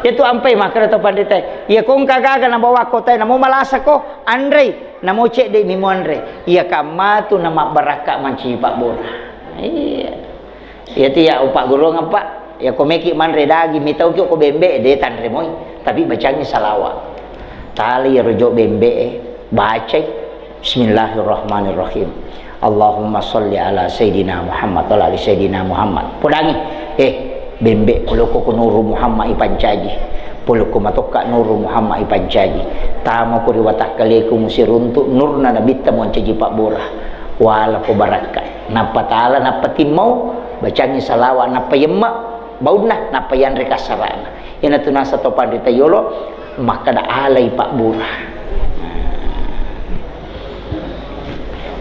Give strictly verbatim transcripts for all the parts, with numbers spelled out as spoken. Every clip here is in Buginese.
Iyatu ampai makkeda to panrita, iya ko engka gaga nabawa kotae, namo malasa ko, anrei, namo cedde mi muanre. Iya kammatu na mabbarakka mancaji pabbura. Iya. Iyatu iya upagguruang, Pak. Iya ko meki manre daging, mitauki ko bembe, de tanre moi. Tapi bacangi salawa. Tali iyaro jo bembe, bacai. Bismillahirrahmanirrahim. Allahumma shalli ala Sayyidina Muhammad wa ala ali Sayyidina Muhammad. Podangi, eh, bembe, polokko ko Nuru Muhammad ipancaji. Polokko matokka Nuru Muhammad ipancaji. Tama ko ri watakkaleku musiruntu nurna nabitta moncaji pabbura. Wala ko barakka. Nappa tala, nappa timmau, bacangi salawa, nappa yemma baunna, nappa yanre kassarana. Iyanatu nasa to panrita yolo, makkeda alai pabbura.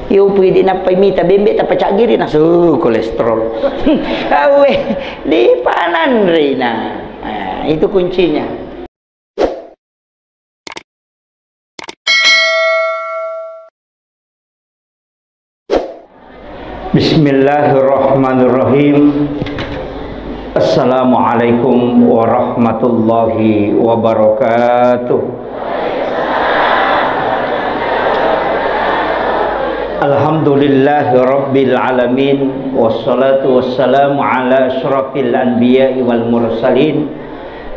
Iyo pui di nappai mita bembe tappa caggiri nasu kolesterol. Awe, di pananrina. Nah, itu kuncinya. Bismillahirrahmanirrahim. Assalamualaikum warahmatullahi wabarakatuh. Alhamdulillahi rabbil alamin. Wassalatu wassalamu ala asyrafil anbiya'i wal mursalin.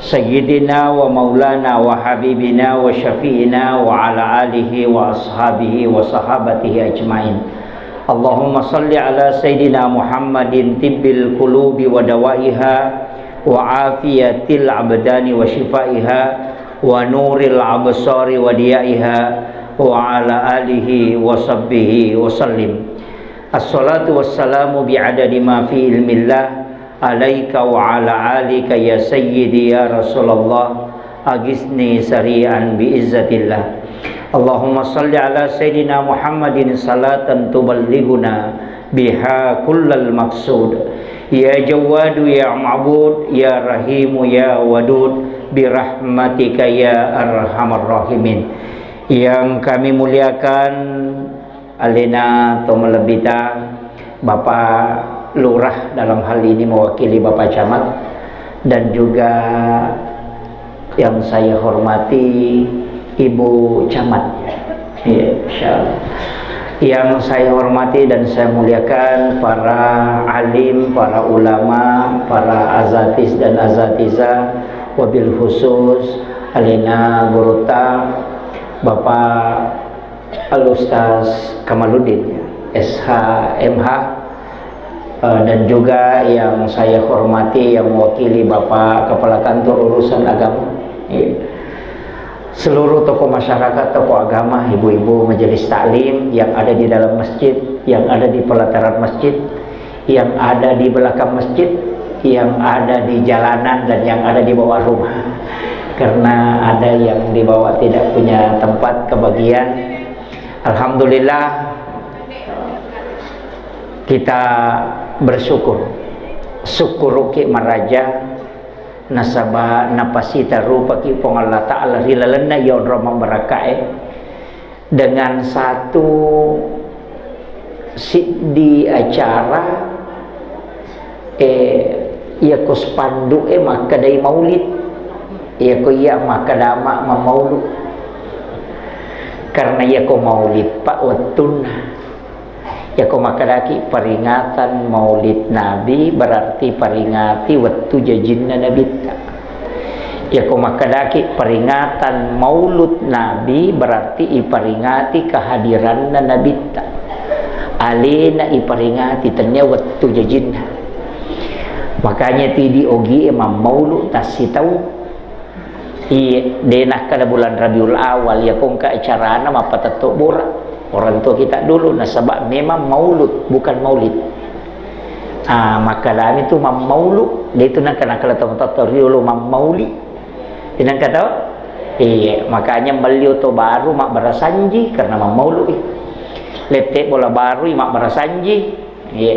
Sayyidina wa maulana wa habibina wa syafi'ina wa ala alihi wa ashabihi wa sahabatihi ajmain. Allahumma salli ala Sayyidina Muhammadin tibbil qulubi wa dawaiha wa afiyatil abdani wa shifaiha wa nuril absari wa diyaiha wa ala alihi wa sahbihi wa sallim. Assalatu wassalamu bi'adadi ma fi ilmillah alaika wa ala alika ya sayyidi ya Rasulullah, agisni sari'an bi izzatillah. Allahumma salli ala Sayyidina Muhammadin salatan tuballighuna biha kullal maqsud. Ya Jawwadu ya Ma'bud, ya Rahimu ya Wadud, bi rahmatika ya arhamar rahimin. Yang kami muliakan, alena to malebbita, Bapak Lurah dalam hal ini mewakili Bapak Camat, dan juga yang saya hormati Ibu Camat. Iya, insyaallah. Yang saya hormati dan saya muliakan para alim, para ulama, para azatis dan azatizah, wabil khusus alena gurutta Bapak Al Ustaz Kamaluddin, S H, M H, eh, dan juga yang saya hormati, yang mewakili Bapak Kepala Kantor Urusan Agama, iya. Seluruh tokoh masyarakat, tokoh agama, ibu-ibu majelis taklim yang ada di dalam masjid, yang ada di pelataran masjid, yang ada di belakang masjid, yang ada di jalanan, dan yang ada di bawah rumah. Karena ada yang di bawah tidak punya tempat kebagian. Alhamdulillah, kita bersyukur. Syukuruki maraja, nasaba napasita rupaki Puang Allah Ta'ala ri lalenna iya onrong mabbarakkae. Dengan satu siddi acara, eh, iyako spanduk e makkedai maulid, iyako iya makkeda ma-, mammaulu. Karena iyako maulid, Pak, wettunna. Iyako makkedaki peringatan maulid Nabi, berarti peringati wettu jajinna Nabitta. Iyako makkedaki peringatan maulud Nabi, berarti iperingati kehadiranna Nabitta. Alena iperingati, tennia wettu jajinna. Makanya tu idi ogie mammaulu tassitau. Iye, de nakkeda bulan Rabiul Awal, iyako engka acarana mappatetto bora. Orang tua kita dulu, nasaba memang maulud, bukan maulid. Ah, makkedami tu mammaulu, de tu nengka nakkeda tomatoatta riolo mammauli. Inengka tau? Iya, makanya melli oto baru mabbarasanji karena mammaului. Lette bola barui mabbarasanji. Iya.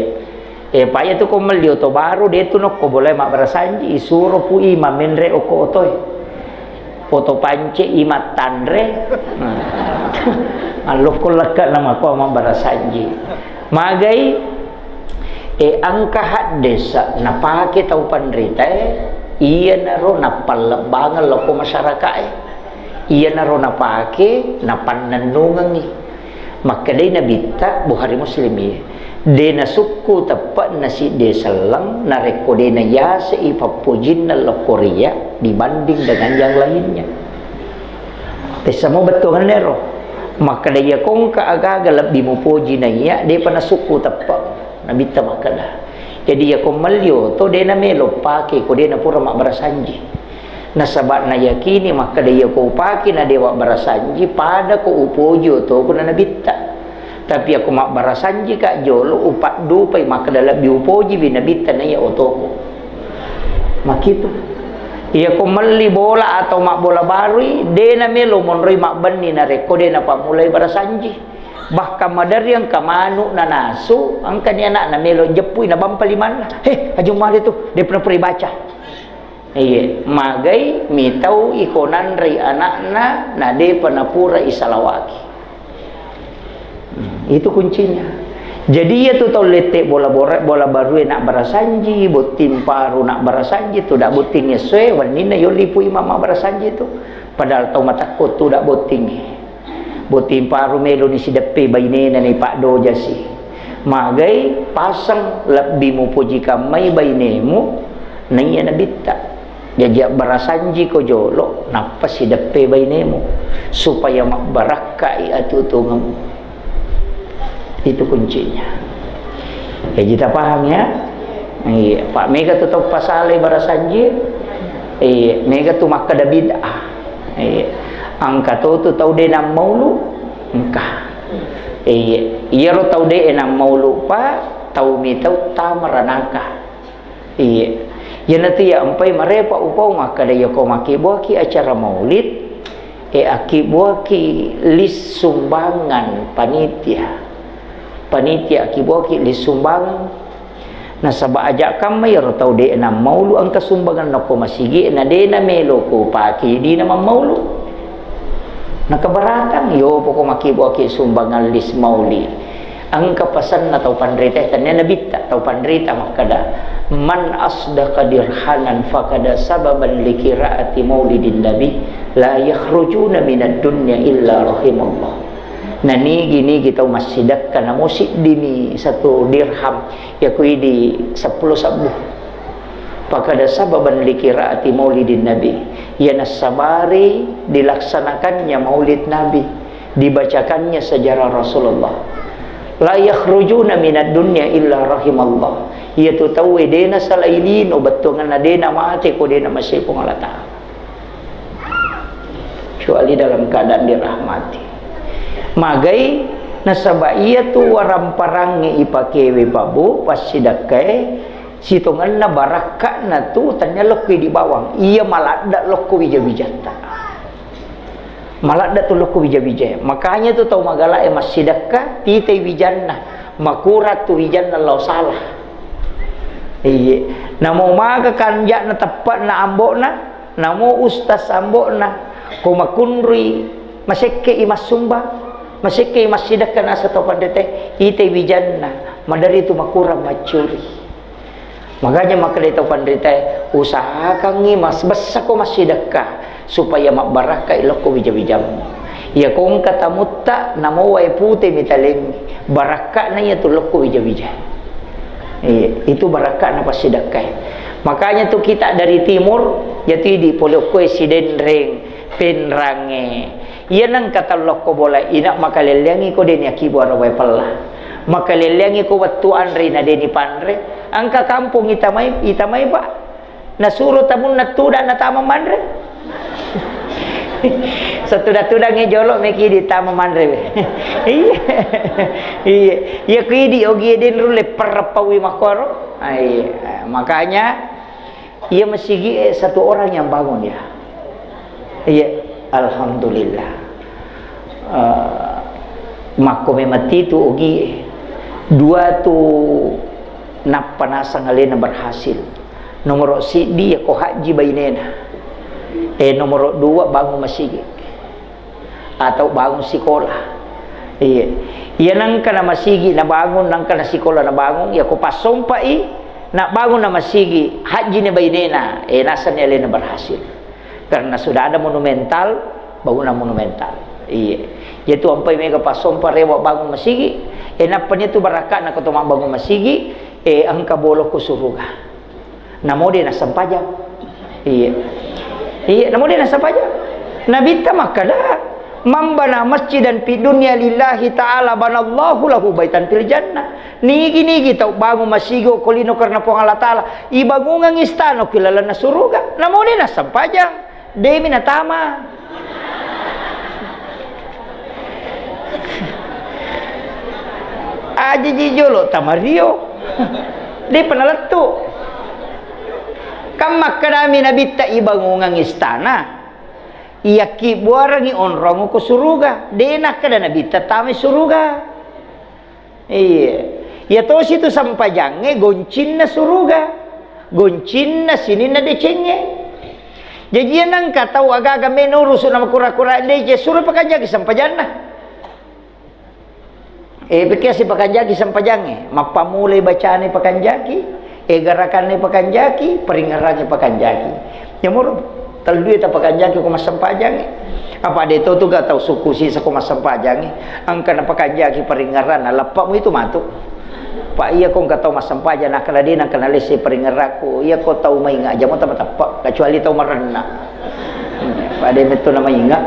Eh, paya tu ko melli oto baru, de tu nokko boleh mabbarasanji, isuro pui mamenre oko otoe. Oto pance i mattanre. Allokko lekka namakua mabbarasanji. Magai, eh, engka haddesa napake tau panritae, Iyanaro napallebbangeng lokko masyarakae. Iyanaro napake napannennungengngi. Makkedai Nabitta, Bukhari Muslim iye, de nasukku teppe'na sidde selleng narekko de nayasei pappojinna lokko riya dibanding dengan yang lainnya. Tessamo bettuanna ero. Makkeda, iya kongka agaga lebbi mupoji naiya, depa nasukku teppe. Nabitta makkeda. Jadi, iya ko melli oto, de namelo pake ko de napura mabbarasanji. Nasaba nayakini makkeda, iya ko upake na de wabbarasanji, pada ko upoji otoku na Nabitta. Tapi iya ko mabbarasanjika jolo, upaddupai makkeda lebbi upojiwi Nabitta naiya otoku. Makitu. Iya ko melli bola atau mabbola barui, de namelo monroi mabbenni narekko de napammulai barasanji. Bahkan maderri engka manu nanasu, engkani anakna melo jeppui nabampa limanna. "He, Haji Umali tu, de pernah pura ibaca." Iya, magai mitau iko nanrei anakna, na depa napura isalawaki. Hmm, itu kuncinya. Jadi, iya tu tau lette bola bora-, bola barue nak barasanji, botting paru nak barasanji, tu dak botting essoe, wenninna yolli pu imam mabbarasanji tu. Padahal tau matakko tu dak bottingnge. Botting paru meloni sideppe bainena ni paddoja si. Magai paseng lebbi mupoji kammai bainemu, naiya Nabitta. Jaji abbarasanjiko jolo, nappa sideppe bainemu, supaya mabbarakkai atutungemmu. Itu kuncinya. Jaji tapahang ya? Iya, Pak, mega tu tau pasalai barasanji. Iya, mega tu makkeda bid'ah. Iya. Engka to tu tau de nammaulu, engka. Iya, iyaro tau de nammaulu, Pak, tau mitau tamaranaka. Iya. Iyanatu iya empai marepa upau makkeda, iya ko makkibuaki acara maulid, e, akkibuaki lis sumbangan panitia. Panitia akkibuaki lis sumbangan. Nasaba aja kamma iyaro tau de nammaulu engka sumbangan nokko masigi, na de namelo ko pake dina mammaulu. Nakabaratang, yo poko makkibuaki sumbangan lis mauli. Engka pasenna tau panrita, tania Nabitta, tau panrita makkeda, "Man asdaqa dirhanan fakada sababan likiraati maulidin nabi, la yakhrujuna minad dunya illa rahimallah." Na nigi-nigi tau massidekka namo siddimi satu dirham, yaku idi seppulo sabbu. Fakada sababan likiraati maulidin nabi. Iya nassabari dilaksanakannya maulid Nabi, dibacakannya sejarah Rasulullah. La yakhrujuna minad dunya illa rahimallah. Iyatu tauwe dena salai lino bettuanna dena mate ko dena masepung Allah Ta'ala. Kecuali dalam keadaan dirahmati. Magai nasaba iyatu waramparangnge ipakewe pabu passidakkae, sitongenna barakka'na tu tania lokko di bawang. Iya maladda lokko wija-wijatta. Maladda tu lokko wija-wija. Makanya tu tau magala e massidakka, titai wijanna. Makurang tu wijanna lao salah. Iye. Namo maga kanja'na teppa'na ambo'na, namo ustaz ambo'na, ko makunrui masekke i massumbang, masekke i massidekka nasa tau panrita, ite wijanna, maderi tu makurang maccuri. Makanya makkeda tau panrita, usahakangngi mas-, bessako massidekka supaya mabbarakka i lokko wija-wijammu. Iya ko engka tamutta, namo wae pute mitalengngi. Barakka'na iya tu lokko wija-wija. Iya, itu barakka'na passidekkae. Makanya tu kita dari timur, jati di pole okkoe Sidenreng, Penrangnge. Iya nengka tau lokko bola ina makalelleangngi ko deni akkibuara wae pella. Makalelleangngi ko wettu anre na deni panre. Engka kampung itamai, itamai, Pak. Nasuro tamunna tudang natama manre. Satuda-tudangnge jolo meki ditama manre. Iya. Iya. Iya ku idi ogi den rulle perreppawi makkoro. Ah, iya. Makanya iya masigi e satu orang yang bangun ya. Iya, alhamdulillah. Eh, makko memang titu ogi e. Dua tu nappa nasang alena berhasil. Nomoro siddi ya ko haji bainena. Eh, nomoro dua bangun masigi. Atau bangun sikola. Iya. Iya nangka na masigi na bangun, nangka na sikola na bangun, ya ko passompa i, Nabbangunna masigi, hajjini bainena, eh, nasenni alena berhasil. Karena sudah ada monumental, bangunan monumental. Iya. Jadi tu ampai mega pasompa rewa bangun masigi, eh, nappani tu barakakna ko to mabbangun masigi, eh, engka bolo ko suruga. Namo de nassempajang. Iya. Iya, namo de nassempajang. Nabitta makkada, "Man bana masjidan fid dunya lillahi ta'ala banallahu lahu baitan fil jannah." Nigi-nigi tau bangun masigi ko lino karena Puang Allah Ta'ala, ibangungang istana ki lalenna suruga. Namo de nassempajang. Demi natama. Aja ji jolo tamario. Depa nalettu. Kan makkedami Nabitta ibangungang istana. Iyakki buarangi onrong ko suruga. De nakkeda Nabitta tamai suruga. Iya. Iya tosi tu sempajangnge goncinna suruga. Goncinna sininna decengnge. Jaji iya nengka tau agaga meno rusu nama kura-kura dece suro pakanjaki sempajanna. Eh, pekkiasi pakanjaki sempajangnge, mappamulai bacane pakanjaki, eh, garakanne pakanjaki, paringngerangnge pakanjaki. Yamuro tellue tapakanjaki ko massempajangnge. Apa de to tu ga tau suku sisa ko massempajangnge, engka napakanjaki paringngeranna, leppamu itu matu. Pak iya ko engka tau massempajang nakkeda de nengka nalesse paringngerakku, iya ko tau mainga aja mo tapa-tapa, kecuali tau marenna. Pada metto na mainga.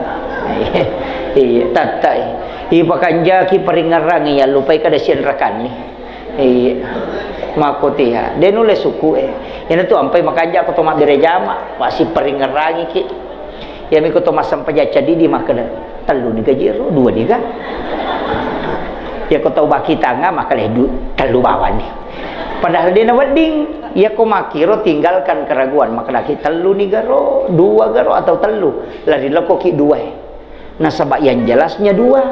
Iya, tattai. Ipakanjaki paringngerangngi, yallupai kada sianrakanni. Iya. Makkotiha. De nulle suku e. Iyana tu ampai makanja ko to mabbere jama, pasi paringngerangngi ki. Iyami ko to massempajang cadidi makkeda, "Tellu ni gaji ro, dua ni ga?" Ya ko tau baki tanga makkeda, "Du-, tellu bawani." Padahal de nawedding. Iya ko makkiro tinggalkan keraguan, makkedaki tellu ni garo, dua garo atau tellu. Lari lokoki dua e. Nasaba yang jelasnya dua,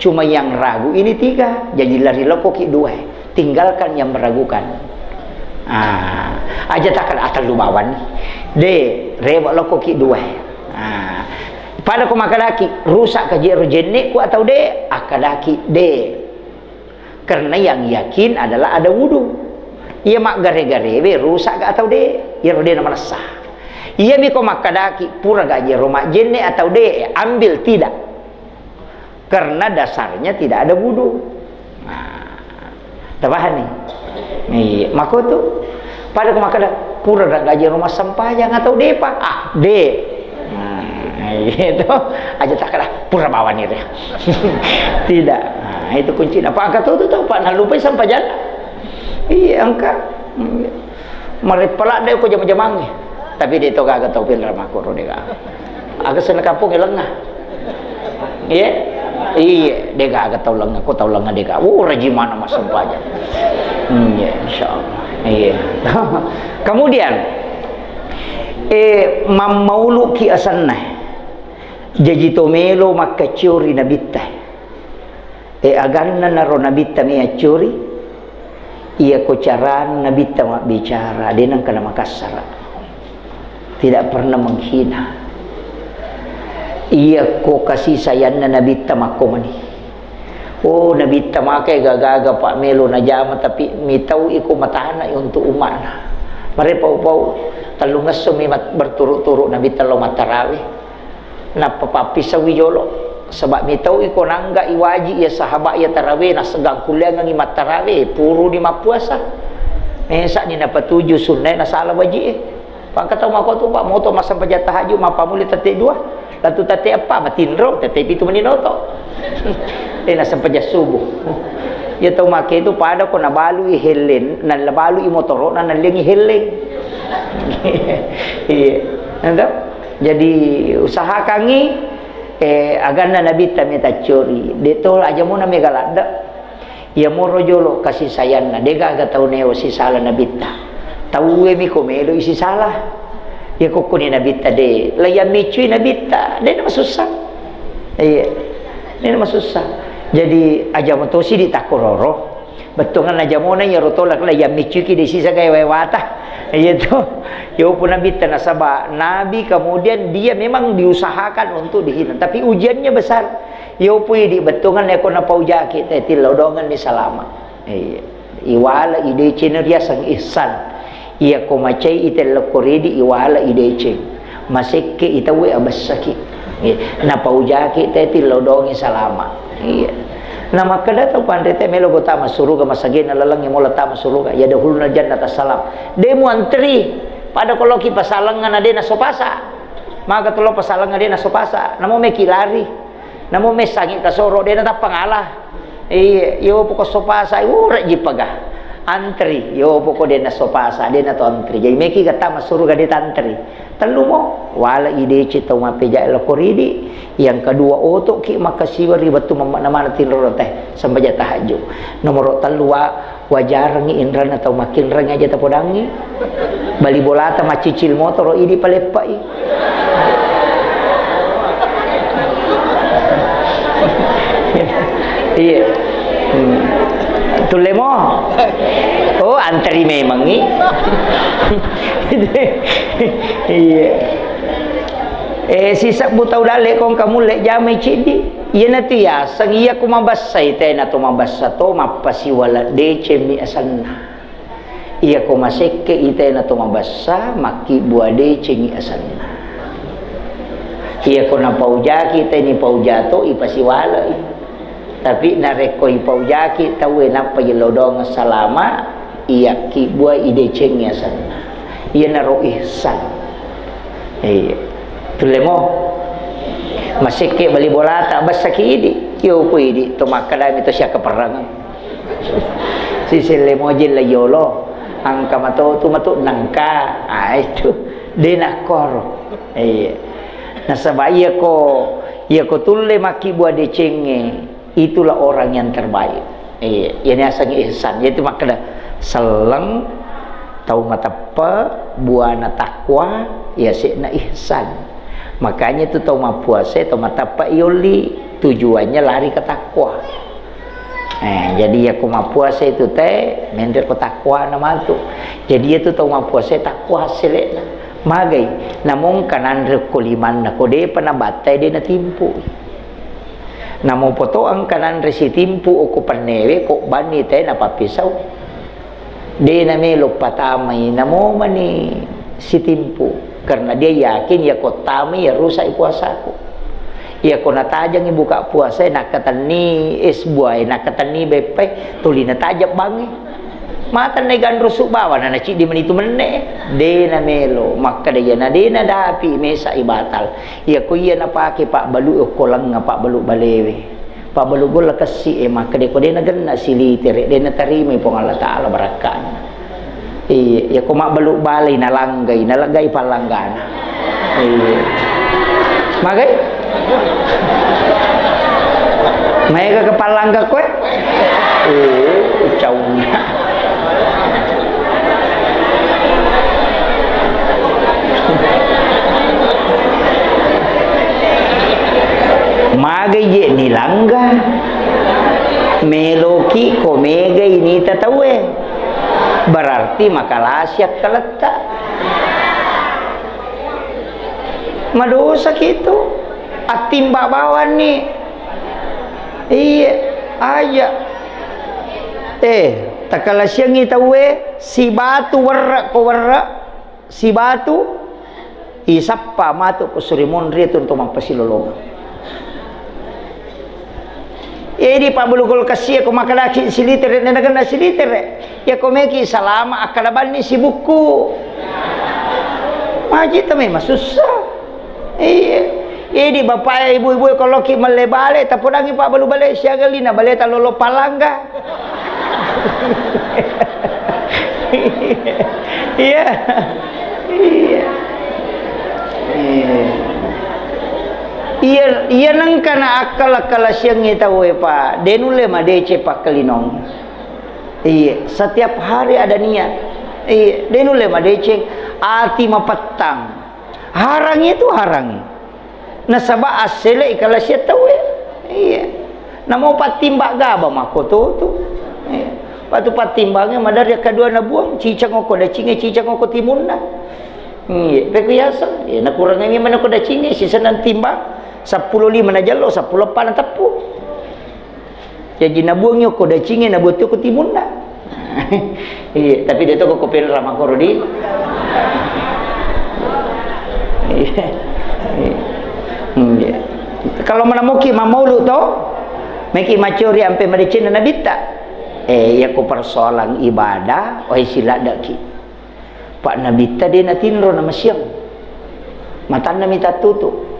cuma yang ragu ini tiga. Jadi lari lokoki dua e. Tinggalkan yang meragukan. Ah, aja takkeda, "Ah, tellu bawani." De, rewe lokoki dua e. Ah, pada ko makkedaki, "Rusak ka jero jenneku atau de?" Akkadaki, "De." Karena yang yakin adalah ada wudu. Iya maggare-garewe rusak ga atau de? Iyaro de namanessa. Iyami ko makkadaki pura ga jero majjenne atau de, ambil tidak. Karena dasarnya tidak ada wudu. Nah, tapahani? Iya, makotu. Pada ko makkada pura ga jero massempajang atau depa? Ah, de. Nah, itu aja takkada pura bawani re. Tidak. Nah, itu kuncinya. Apa angka tu tu tau, Pak, nalupai sempajanna. Iya, engka. Mareppa ladde ko jama-jamangnge. Tapi de to gaga tau pinra makkoro de gaga. Aga senna kampung lenga. Iya? Iya, de gaga tau lenga, ko tau lenga de gaga. Oh, rajimana massempajang. Hmm, iya, insyaallah. Iya. Kemudian, eh, mammauluki asenna. Jaji to melo makkacciori nabitta. Eh, aganna naro nabitta me accori, iya ko carana nabitta mabbicara, de nengka namakassara. Tidak pernah menghina. Iya ko kasih sayangna nabitta makko mani. Oh, nabitta makai gaga-gaga pak melo najama, tapi mitau iko matana untuk umatna. Mare pau-pau, tellungesso mi mat-, berturut-turut nabitta lo mattarawe. Nappa pappisauwi jolo, saba mitau iko nangga iwaji iya sahaba iya tarawe, naseggang kulleangengi mattarawe, puruni mappuasa. Mesa ni napatuju sunnae nasala waji e. Pangka tau mako tu, Pak, moto massempajang tahajud, mappamuli tette dua, latu tette eppa, matinro, tette pitu mani noto. Eh, nassempajang subuh. Iya tau make itu pada ko nabalui helleng, nallabalui motoro, na nallengi helleng. Iya. Nanda? Jadi, usahakangngi, eh, aganna nabitta mita cori. De to aja muna mega ladde. Iya moro jolo kasih sayangna, de gaga tau neo sisala nabitta. Tauwe mi ko melo isi sala. Iya kokkoni nabitta de, la iya miccui nabitta, de na masussa. Iya. De na masussa. Jadi aja motosi di takororo. Bettuanna jamona iyaro tolak la iya miccuki de sisa gae wae wata. Iya to. Yo pun nabitta nasaba nabi, kemudian dia memang diusahakan untuk dihina, tapi ujiannya besar. Yo pun di bettuanna ko napaujaki te tillau dongan ni salama. Iya. Iwala ide cina riaseng ihsan. Iya ko macai i tellokko ridi iwala i deceng. Masekke i tauwe abessaki. Iya. Napaujaki te tillau dongi salama. Iya. Na makkeda tau panre te melo go tama suruga masagena lalengnge mola tama suruga. Ya dahulna jannata salam. De muantri. Pada koloki pasalengnga na de nasopasa. Maka telo pasalengnga de nasopasa. Namo meki lari. Namo messangi kasoro de natappa ngala. Iya, yo poko sopasa, ura jipaga. Antri, yo poko de nasopasa, de nato antri. Jadi meki gata masuru gade tantri. Tellu mo, wala i dece tau mapeja loko ridi. Yang kedua oto ki makasiwa ri wettu mamma namana tinro teh sembaja tahajud. Nomor tellu wa Wajarengngi inranna tau makkinreng aja tapodangngi. Bali bolata maccicil motoro idi paleppai. Iya. Hmm. Tulle mo? Oh, antri memangngi. Iya. Eh, sisebbu tau dalle kong kamulle jamai ciddi. Iyanatu yaseng iya ko mabassai tena to mabassa to mappasiwala decemmi asenna. Iya ko masekke i tena to mabassa makkibbua decengi asenna. Iya ko napaujaki teni pauja to ipasiwalai. Tapi narekko ipaujaki tauwe nappa yello doang salama, iya kibbua i decengi asenna. Iyanaro ihsan. Iya. Tulle mo. Masekke bali bolata, bessaki idi. Iyo, ku idi to makkadami to siakkaperrangeng. Siselle moji la yolo. Angka matotu matu nangka. Ah, itu. De nakkoro. Iya. Nasaba iya ko, iya ko tulle makkibua decengnge. Itulah orang yang terbaik. Eh, yang diaseng ihsan. Yaitu makkeda selleng, tau mateppe, buana takwa, ya sekna ihsan. Makanya itu tau mappuasa, tau mateppe yolli, tujuannya lari ke takwa. Eh, jadi ya ko mappuasa itu teh, menre ko takwa na matu. Jadi itu tau mappuasa takwa selekna. Magai, namong kananre ko limanna ko depa nabattai de natimpu. Namo potoang kananre sitimpu okko pennewe ko banni te napappisau. De namelo patamai namo mani sitimpu karena dia yakin ya ko tamai ya rusak puasaku. Ya ko natajangi buka puasa nakkatenni es buah nakkatenni beppe tuli natajang bangi. Matanna ganrusu bawa na naciddi menitu menne. De namelo makkeda ya na de nadapi mesa ibatal. Iya ko iya napake pabbalu okko lengnga pabbalu balewe. Pabbalu golla kessi e makkeda ko de nagenna silitere de natarimai Puang Allah Taala barakkana. Iya, iya ko mabbalu balai nalanggai, nalanggai pallanggana. Iya. Magai? Maega ke pallangga koe? Oh, cauna. Magai je nilangga. Meloki ko megai nita tauwe. Berarti makalasi akkaletta. Madosa kitu. Attimba bawanni. Iya, aja. Eh, takalasiangi tauwe sibatu werre ko werre. Sibatu isappa matu ko suri monri tu untuk mappasilolongeng. Jadi pabbalu kulkas iya ko makadaki silitere, nena kena silitere. Ya ko meki salama akkada banni sibukku. Maji tame masussa. Iya. Jadi bapak ibu-ibu kalau ki melle bale, tapodangi pabbalu bale siaga lina bale talolo palangga. Iya. Iya. Iya. Iya, iya nengka na akal-akal siangngi tauwe, Pak. De nulle madeceng pakkalinong. Iya, setiap hari ada niat. Iya, de nulle madeceng ati mapettang. Harangi itu harangi. Nasaba assele ikala sia tauwe. Iya. Namo pattimbang gaba makko tu tu. Iya. Waktu pattimbangnge madari kedua nabuang, cicang oko dacinge, cicang oko timunna. Iya, pekku yaseng. Iya, nakurangi mana ko dacinge, sisenang timbang. Seppulo lima na jello, seppulo eppa na teppu. Jaji nabuang yoko dacinge, nabuang tu ko timunna. Iya, tapi de' to ko penra makkoro di. Iya. Iya. Hmm, iya. Kalau manamoki mamaulu to, meki macori ampe madecenna nabitta. Eh, iya ko persoalan ibadah, wai siladdaki. Pak nabitta de' natinro namasiang. Matanna mi tattutu.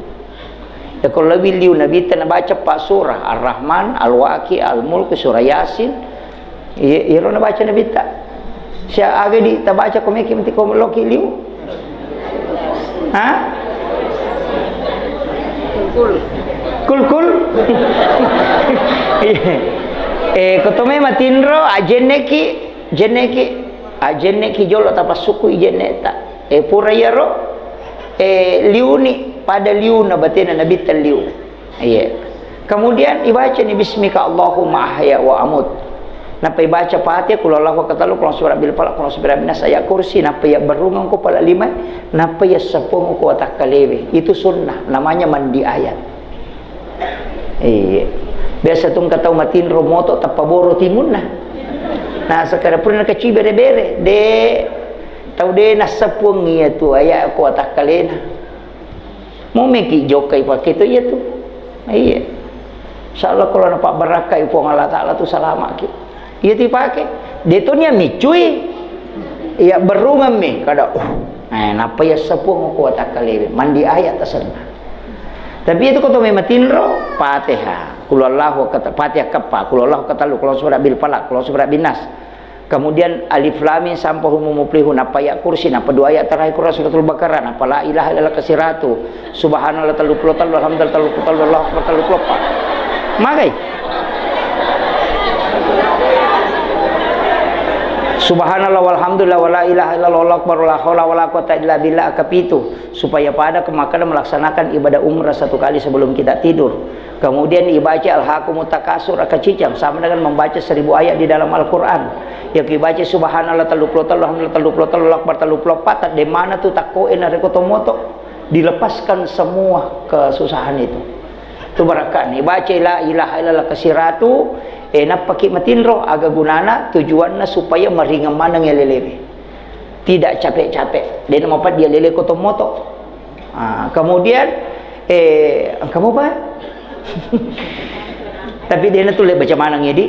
Ya, ko lebbi liu nabitta nabaca pa surah, Ar-Rahman, Al-Waqi, Al-Mulk, surah Yasin. Iya, iyaro nabaca nabitta. Sia aga di tabaca ko meki menti ko loki liu? Ha? Kul kul. Iya. Eh, ko to me matinro, ajenneki, jenneki, ajenneki jolo tapassukkui jenneta. Eh, pura iyaro, eh, liuni, pada liuna batena nabitta liu. Iya. Kemudian ibacani bismika Allahumma ahya wa amut. Nappa ibaca Fatihah, qul huwallahu ahad, qul a'udzu birabbil falaq, qul a'udzu birabbin nas, ayat kursi, nappa iyabberrungeng ko pala lima, nappa iyassapuang ko watakkalewe. Itu sunnah, namanya mandi ayat. Iya. Biasa tu engka tau matinro moto tappa boro timunna. Nah, sekarang pura nakaci bere-bere, de tau de nassapuang iya tu ayat ko watakkalena. Mumeki jokkai pake tu iya tu. Iya. Insyaallah kalau napabbarakkai Puang Allah Taala tu salamaki. Iya tu pake. De to nia micui. Iya berrungeng mi kada. Uh. Eh, nappa iya sapuang ko watakkalewe. Mandi ayat tasenna. Tapi itu ko to memang tinro Fatihah. Qul huwallahu kata Fatihah keppa. Qul huwallahu kata lu. Qul a'udzu birabbil falaq. Qul a'udzu birabbin nas. Kemudian alif lam mim sampai humul muflihun, nappa ayat kursi, nappa dua ayat terakhir Quran suratul Baqarah, nappa la ilaha illallah kasiratu, subhanallah tellu puluh tellu, alhamdulillah tellu puluh tellu, Allahu akbar tellu puluh empat. Magai? Subhanallah walhamdulillah wala ilaha illallah wallahu akbar wala haula wala quwata illa billah kapitu, supaya pada kemakan melaksanakan ibadah umrah satu kali sebelum kita tidur. Kemudian ibaca Alhaakumut Takasur, akacicang, sama dengan membaca seribu ayat di dalam Al-Quran. Yang ibaca Subhanallah tellu puluh tellu, Alhamdulillah tellu puluh tellu, Allahu Akbar tellu puluh empat, di mana tu takkoe narekko to moto? Dilepaskan semua kesusahan itu. Tu barakka ni, baca la ilaha illallah kasiratu, eh, nappaki matinro, aga gunana, tujuanna supaya maringeng maneng ya lelewe. Tidak capek-capek. Dena mapaddi ya lele ko to moto. Ah, kemudian, eh, engka mopa? Tapi dena tulle baca maneng ya, di.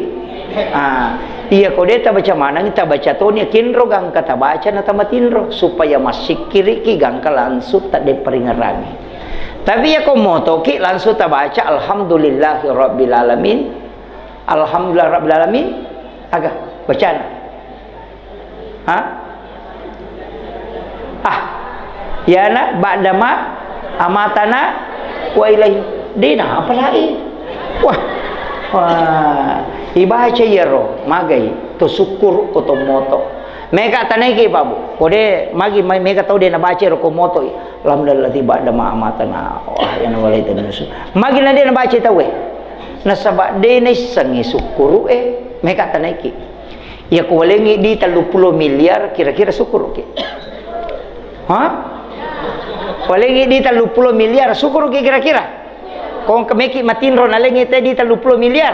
Ah, iya ko de tabaca maneng, tabaca toni kinro gangka tabaca na tamatinro supaya massikkiriki gangka langsung tadde paringerangi. Tapi ya ko motoki langsung tabaca alhamdulillahi rabbil alamin. Alhamdulillah rabbil alamin. Aga bacana. Ha? Ah, yana ba'dama amatana wa ilaihi. Dena apa lain? Wah. Wah, ibaca iyaro, magai to syukur ko to moto. Mega tanaiki, Pak Bu. Kode magi mai mega tau de nabaca ro ko moto. Alhamdulillah ba'dama amatana. Wah, yana walai tadi musuh. Magi na de nabaca tau e. Nasaba de naissengi syukur e, mega tanaiki. Iya ko walengngi di tellu puluh miliar, kira-kira syukuruki? Ha? Walengngi di tellu puluh miliar, syukuruki kira-kira? Ko engka meki matinro nalengngi te di tellu puluh miliar,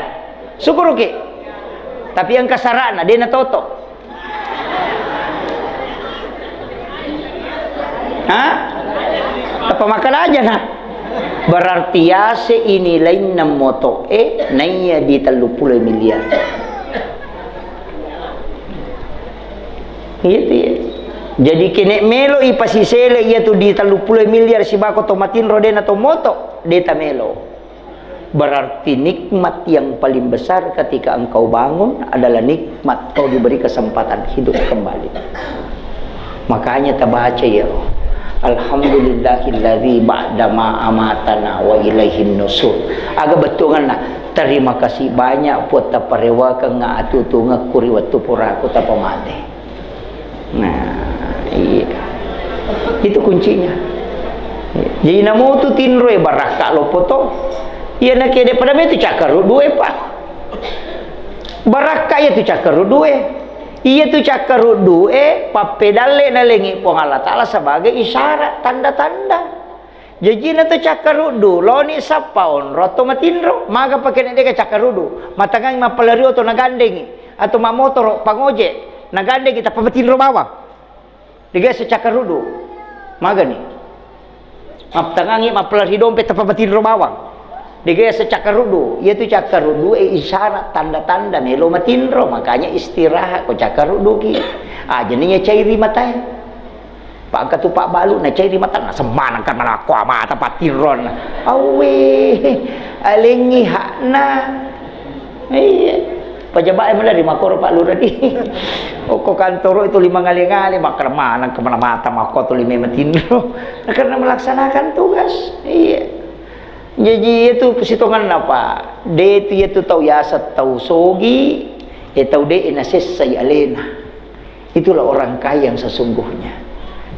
syukuruki? Tapi engka sara'na, de natoto. Ha? Tappa makkeda aja na. Berarti yase ini lainna moto e naiya di tellu puluh miliar. Iya tu ya. Jadi kene melo i pasisele iya tu di tellu puluh miliar sibako to matinro de na to moto, de ta melo. Berarti nikmat yang paling besar ketika engkau bangun adalah nikmat kau diberi kesempatan hidup kembali. Makanya tabaca ya, alhamdulillahilladzi ba'dama amatana wa ilaihin nusur. Aga bettuanna, terima kasih banyak Puang taparewakengnga atutungekku ri wettu puraku tapamate. Nah, iya. Itu kuncinya. Jadi namutu tinroe barakka loppo to. Iya nakede pada itu cakkaruddu e, Pak. Barakka iya tu cakkaruddu e. Iya tu cakkaruddu e pappedalle nalengi Puang Allah Taala sebagai isyarat, tanda-tanda. Jajina tu cakkaruddu, loni sappa onro atau matinro, maga pake na deka cakkaruddu, matangai mappalari oto nagandengi. atau mammotoro, pangoje, nagandeng kita papatinro bawang. Dega yaseng cakkaruddu. Magani. Maptangangi mappalari dompe tappa matinro bawang. Dega yaseng cakkaruddu. Iyatu cakkaruddu e isyarat tanda-tanda melo matinro, makanya istirahat ko cakkarudduki. Ajani ya cairi matae. Pangka tu pabbalu na cairi mata na semmanang kan mana ko mata patinron. Awe, alengi hakna. Iya. Pajaba'e mulai di makoro Pak Lurah di. Okko kantoro itu lima ngale-ngale, makkeda maneng kemana mata makko tu lima matinro. Nah, karena melaksanakan tugas. Iya. Jadi itu sitonganna, Pak. De itu, itu tau yaseng tau sogi, e tau de nasessai alena. Itulah orang kaya yang sesungguhnya.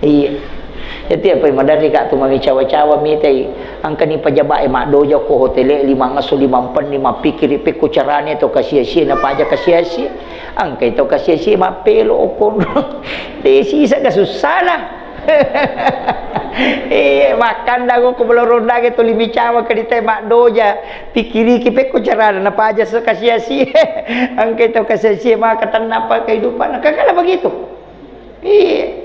Iya. Jadi apa yang madari ka tu mami cawa-cawa mitai angkani pajaba'e maddoja ko hotele lima ngaso lima empenni mappikiri pekko carane to kasia-sia na paja kasia-sia. Angkai to kasia-sia mappelo okon. De sisa ka susana. Iya, makkandang ko belorondang to limi cawa ke ditai maddoja. Pikiriki pekko carana napaja se kasia-sia. Angkai to kasia-sia maka tenna pa kehidupan. Kakala begitu. Iya.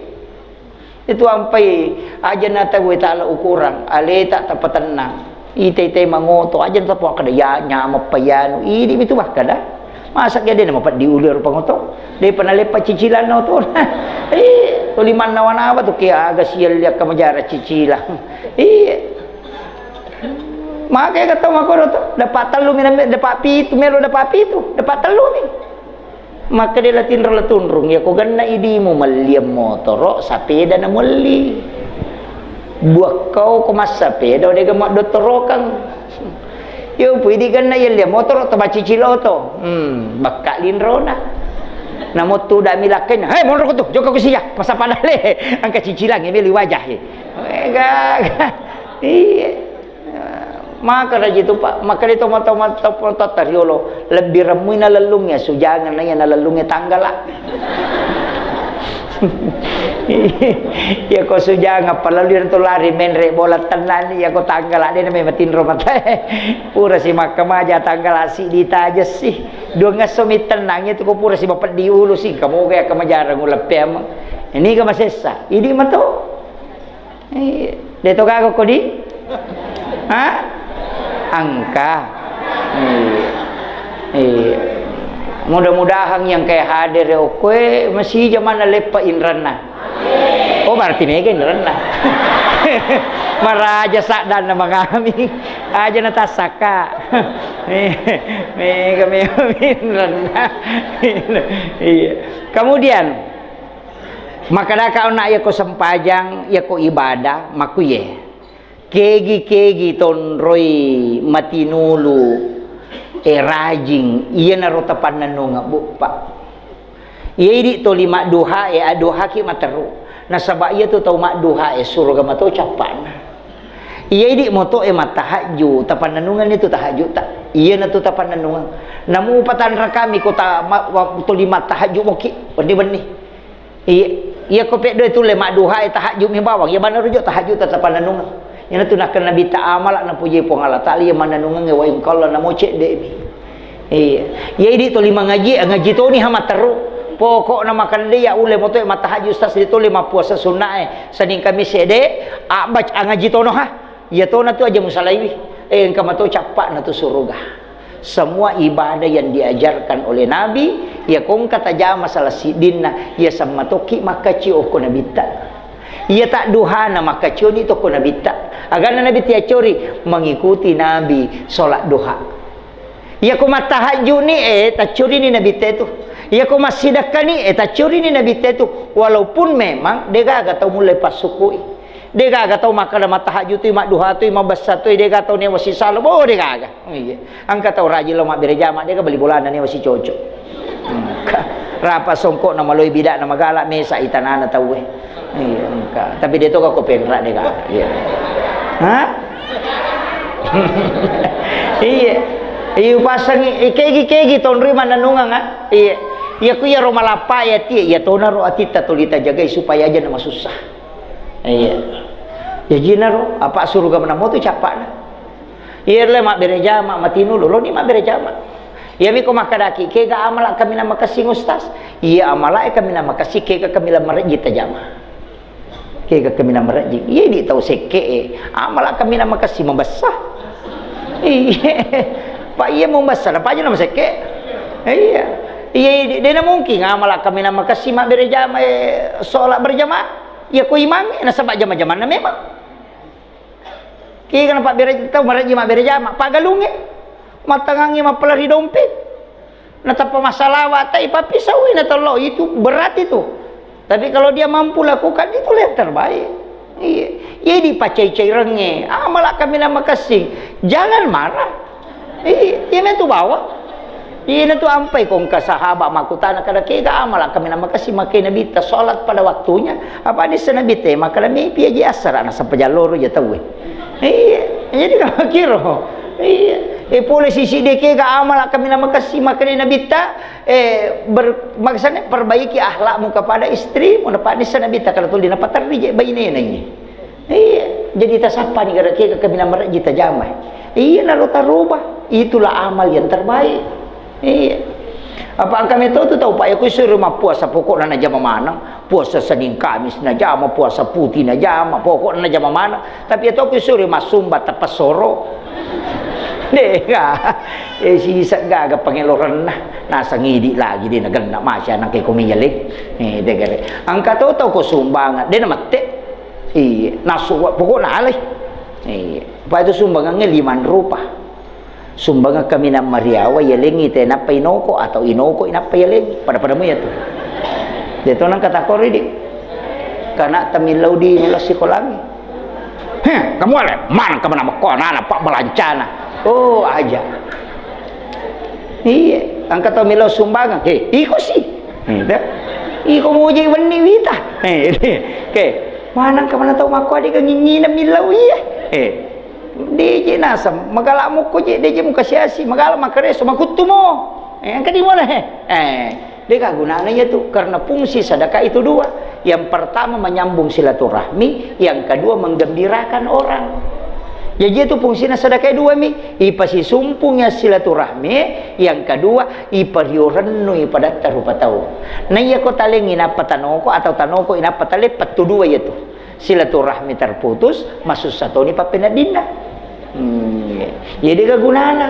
Itu ampai aja na tau taala ukurang, aleta tapatennang. Ite-ite mangoto aja na tapoakkeda ya nyameng payanu. Idi mitu bakkeda. Masa ke dena mapeddi ulu ero pangoto. De panaleppa cicilanna oto. Iya, tuli mannawa-nawa tu ke aga sialli akka majara cicilang. Iya. Maka ega tau makkoro to, dapat tellu mi, dapat pitu, melo dapat pitu, dapat tellu mi. Makkeda la tinro la tunrung, ya ko genna idimu melliang motoro, sapeda na melli. Buakkau ko massapeda, dega maddottorokang. Yo pui di genna yelliang motoro, to bacicil oto. Hmm, bakka linrona. Namo tu da milakkain, "Hei, monro ko tu, jokka ko sia, pasa padale." Angka cicilang, meli wajah. Ega, iya. Maka raji tu, Pak, maka di toma-toma tariolo, lebbi remmui nalellungnge sujangeng na iya nalellungnge tanggala. Iya ko sujangeng, apalagi tu lari menre bola tennani, iya ko tanggala, de na memang tinro matae. Pura si makkamaja tanggala si ditaja si. Dua ngesso mi tennang itu ko pura si bapeddi ulu si, kamu ga ya kamajarang uleppe amang. Ini ga masessa, idi mato. Iya. De to gaga ko di? Ha? Angka. Iya. Iya. Mudah-mudahan yang kayak hadir ya, okoe masih zaman leppa inranna. Oh, berarti mega inranna. Maraja saddanna mangami. Aja na tassaka. Mega, mega inranna. Iya. Kemudian, Makkedaka onna, iyako sempajang, iyako ibadah, makkuye. Kegi-kegi tonroi matinulu, e, rajing, iyanaro tapannennungeng, Bu, Pak. Iya idi toli madduha, e, adduhaki materru. Nasaba iya tu tau madduha, e, suruga mato cappana. Iya idi moto, e, mattahajju, tapannennungenni tu tahajjuta. Iyanatu tapannennungeng. Namu patanrakami ko ta-, ma-, wa-, toli mattahajju moki, wenni-wenni. Iya, iya ko peddoe tulle madduha e tahajju mi bawang, iya maneng rujuk tahajju tetap panennungeng. Iyanatu nakkeda Nabitta amala napuji Puang Allah Taala iya manennungengnge wa in qalla namo cedde mi. Iya. Iya idi toli mangaji, ngaji toni ha matteru. Pokokna makande ya ulle motoe mattahajju stas di tole mappuasa sunnae Senin Kamis ede, abbac angaji tono ha. Iya tona tu aja musalaiwi. Eh, engka mato cappa'na tu suruga. Semua ibadah yang diajarkan oleh Nabi, iya kongka tajama salah siddinna, iya sammatokki makkacio okko Nabitta. Iya tadduhana makkacioni tokko Nabitta. Aganna Nabitta yacori, mengikuti Nabi sholat duha. Iya ko mattahajjuni, eh, taccorini Nabitta itu. Iya ko massidakkani, eh, taccorini Nabitta itu. Walaupun memang degaga tau mulle passukui. Degaga tau makkeda mattahajju tui, madduha tui, mabessa tui, dega tau newa sisalo, bo degaga. Iya. Engka tau rajin lo mabbere jama, dega beli bolana newa sicoco. Engka. Rapa songkok na maloi bidana magala mesa itanana tauwe. Iya, engka. Tapi de toga ko penra dega. Iya. Ha? Iya. Iya, upasangi, eh, kegi-kegi tonri manenungang, ah. Iya. Iya ku iya ro malappa ya tie, iya tonaro atitta tuli tajagai supaya aja na masussa. Iya. Jajinaro, apa suruga menamo tu cappana. Iya le mabbere jama, matinu loloni mabbere jama. Iyami ko makkadaki, kega amala kaminang makessing, Ustaz? Iya, amala e kaminang makessing, kega kaminang marejji tajama. Kega kaminang marejji. Iya, di tau sekke e. Amala kaminang makessing mabessa. Iya. Pak, iya mabessa, napa aja nama sekke. Iya. Iya, di, dena mungkin amala kaminang makessing mabbere jama, eh, sholat berjamaah. Iya, ko imang e, nasaba jama-jamanna memang. Kega napabbere tau marejji mabbere jama, paggalungnge, mattangangnge mappala ri dompe. Natappa massalawa, tai pappisaui natollo, itu berat itu. Tapi kalau dia mampu lakukan, itulah yang terbaik. Iya. Jadi pacai-cairengnge, amala kaminang makessing. Jangan marah. Iya, iya metu bawa. Iyana tu ampai ko engka sahabat makkutana, kada kega amala kaminang makessing makkedai Nabitta, sholat pada waktunya. Apa nisseng Nabitta, eh, makkeda mepi aja assara nasaba jalloro ja tauwe. Iya, jadi kamakiro. Iya. Eh, pole sisi de kega amala kaminang makessing makkedai Nabitta, eh, ber-, maksudnya perbaiki akhlakmu kepada istrimu, napa nisseng Nabitta kada tuli napaterri je bainena ini. Iya, jadi tasappani gara kega kaminang marejji tajama. Iya, naro taroba. Itulah amal yang terbaik. Iya. Apa engka meto tu tau, Pak, ya, ku suruh mappuasa, pokokna najama maneng. Puasa Senin Kamis najama, puasa putih najama, pokokna najama maneng. Tapi ya to ku suruh massumba teppesoro. Dega. Eh, siseng gaga pangelorenna. Nasang idi lagi de nagenna masya nangke ko miyale. Eh, degare. Engka to tau ko sumbangan, de namette. Iya, nasu wa-, pokokna alai. Iya, pa itu sumbangangnge lima rupa. Sumbangan kaminang mariawa, yalengi te nappa inoko atau inoko inappa yalengi. Pada-pada mu ya tu. De to nang kata kori di. Kana tamillau di nila sikolangi. Heh, kamu ale, mana kamu nama ko anak-anak pak belancana. Oh, aja. Iya, engka tau millau sumbangan. He, iko sih. Iko muji wenni wita. He, oke. Manang kemana tau makko adega nginginna millau iya. He. Deje naseng, magala mukko je, deje muka siasi, magala makareso, makuttumo. Eh, engka di mana he? Eh, deka gunana iya tu, karena fungsi sedekah itu dua. Yang pertama menyambung silaturahmi, yang kedua menggembirakan orang. Jadi itu fungsina sedekah dua mi, ipasisumpung ya silaturahmi, yang kedua ipario rennui padatta rupa tau. Na iya ko talengi nappa tanoko atau tanoko inappa tale, pettu dua iya tu. Silaturahmi terputus, masussa toni pappeneddinna. Hmm, iya. Jadi kegunana.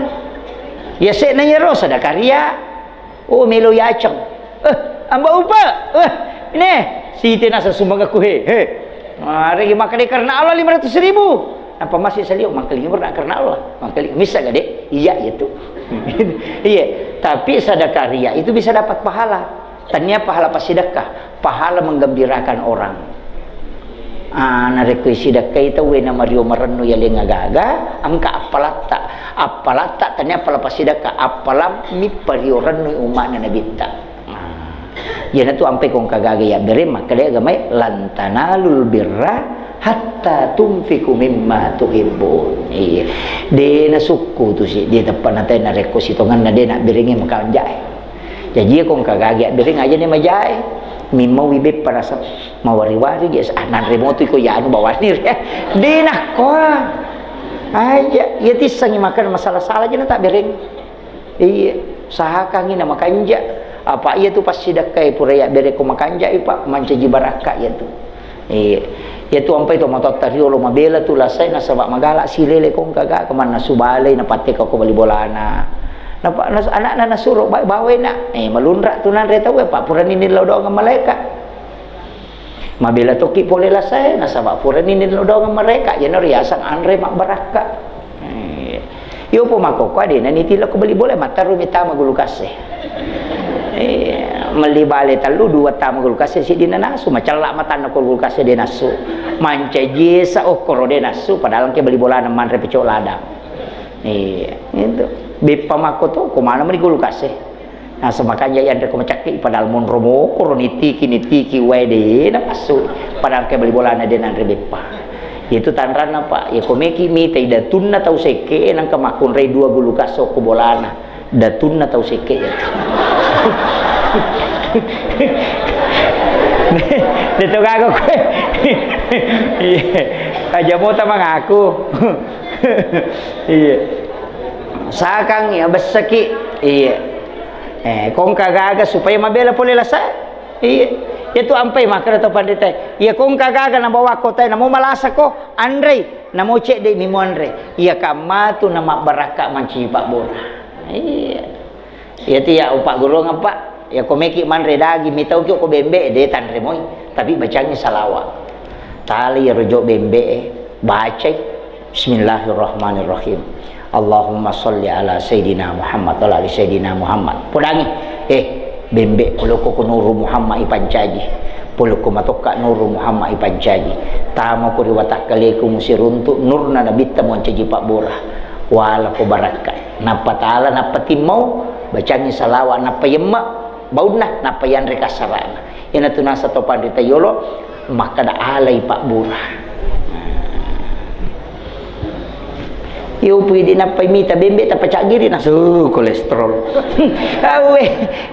Ya sekna yero sedekah ria. Oh, melo yaceng. Eh, amba upa. Eh, ini. Siti nasa sumbang aku he. He. Mari makan karena Allah lima ratus ribu. Apa masih salio mangkaling karena Allah. Mangkaling misa gade. Iya itu. Iya. Tapi sedekah ria itu bisa dapat pahala. Tania pahala pasidekah, pahala menggembirakan orang. Ah, narekko isidekkai tauwe na mario marennu yaleng agaga, engka appalatta. Appalatta tania appala pasidekah, appala mippario rennui umma'na Nabitta. Ah. Iyanatu ampai kongka gaga yabbere makkeda agamae, "Lan tanalul birra hatta tunfiqu mimma tuhibbun." Iya. De nasukku tu si, de teppa natai narekko sitonganna de nabberengi makanjae. Jaji ko engka gagi abbereng aja ni majae. Mimmaui beppa rasa mawari-wari ge, ah, nanre motu iko yanu bawani re. De nakko. Aja, iya tissangi makan masalah-salah aja na tak bereng. Iya, usahakangi na makanja. Apa iya tu pasti dakkai pura ya bere ko makanja ipa mancaji barakka iya tu. Iya. Iya tu ampai to matotta riolo mabela tu lasai nasaba magala silele kongka ga kemanna subalai napatteka ko bali bolana. Napa nas-, anakna nasuro ba-, bawai nak. Eh, malunra tu nanre tau apa purani nillau doang malaika. Mabela toki pole lasai nasaba purani nillau doang malaika. Yano riasang anre mabbarakka. Eh, iyo po makkokko adena nitilla ko bali bola, matteru mi tama gulu kasse. Eh, melli bale tellu, dua tama gulu kasse, siddi nanasu, macella matanna ko gulu kasse de nassu. Mancaji esa okkoro de nassu, padahal engke bali bolana manre pecok ladang. Eh, itu. Beppa makko to, ko mana meni gulu kasse? Nasaba makanja yanre ko macakki, padahal monro mokoro nitiki, nitiki wae de napassu. Padahal ke bali bolana de nanre beppa. Itu tanranna, Pak. Ya ko meki mitai datunna tau sekke, nangka makkunrai dua gulu kasso ko bolana. Datunna tau sekke ya. Deto gaga koe. Iya. Aja mota mangaku. Iya. Sakang ya bessaki. Iya. Eh, ko engka gaga supaya mabela pole lasa. Iya. Iya tu ampai makkeda to panrita. Iya, ko engka gaga nabawa kotae, namo malasa ko, anrei, namo cedde mi muanre. Iya, kamma tu namabbarakka mancaji pabbura. Iya. Iya tu ya upagguruang apa? Ya ko meki manre daging, mitau ki ko bembe, de tanre moi. Tapi bacangi salawa. Tali ya rojo bembe, bacai. Bismillahirrahmanirrahim. Allahumma salli ala Sayyidina Muhammad wa ala ali Sayyidina Muhammad. Podangi, eh, bembe, polokko ko Nuru Muhammad ipancaji. Polokko matokka Nuru Muhammad ipancaji. Tama ko ri watakkaleku musiruntu nurna nabitta muancaji pabbura. Wala ko barakka. Nappa tala, nappa timmau, bacangi salawa, nappa yemma, baunna, nappa yanre kassarana. Iyana tu nasa to panrita yolo, makkeda alai pabbura. Iyo pui di nappai mita bembe tappa caggiri nasu kolesterol. Awe,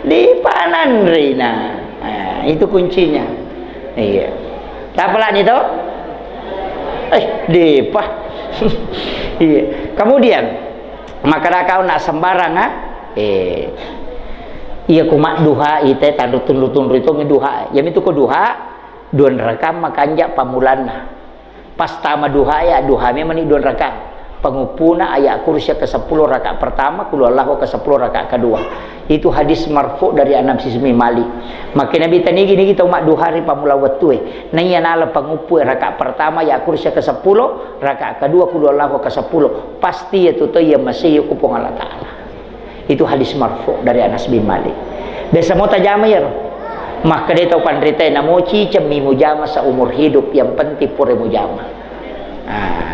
di pananrina. Nah, itu kuncinya. Iya. Tapalani to? Eh, depa. Iya. Kemudian, makkeda kau nak sembarang, ah? Eh. Iya, ku madduha ite tanru tunru-tunru itu duha. Ya mitu ko duha, dua rakaat makanja pamulanna. Pas tama duha ya, duha memang ni dua rakaat. Penguppuna ayat kursi ke sepuluh rakaat pertama, kulu Allahu ke sepuluh rakaat kedua. Itu hadis marfu dari Anas bin Malik. Maka Nabi tanigi nigi tau madduha ri pammula wettue. Naiya nala panguppu rakaat pertama ya kursi ke sepuluh, rakaat kedua kulu Allahu ke sepuluh. Pasti ya tu to ya masih ku Puang Allah Ta'ala. Itu hadis marfu dari Anas bin Malik. Biasa mau tajama ya. Maka dia tau panrita namoci cemmi mujama seumur hidup, yang penting pura mujama. Ah.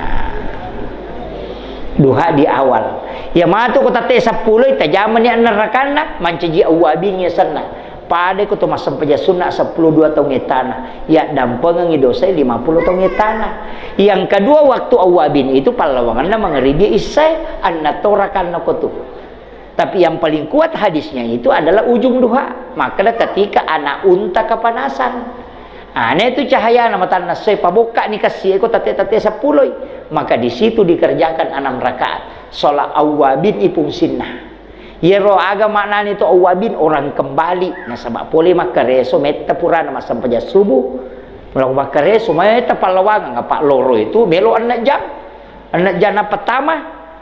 Duha di awal. Ya matu ko tatte sepuluh, tajamani anna rakanna, mancaji awwabin ya senna. Pada ko to massempajang sunna sepuluh dua taung ettana, ya dampengengi dosa lima puluh taung ettana. Yang kedua, waktu awwabin itu pallawanganna mangribi isya, anna to rakanna ko tu. Tapi yang paling kuat hadisnya itu adalah ujung duha. Maka ketika anak unta kepanasan. Ane tu cahayana matanna sai pabokka ni kassi ko tate-tate sepuluh. Maka di situ dikerjakan enam rakaat. Sholat awwabin ipung sinna. Yero aga maknani to awwabin, orang kembali. Nasaba pole makkareso metta purana massempajang subuh. Mula makkareso metta pallawangan, apa loro itu melo enam jam. Enam jam pertama,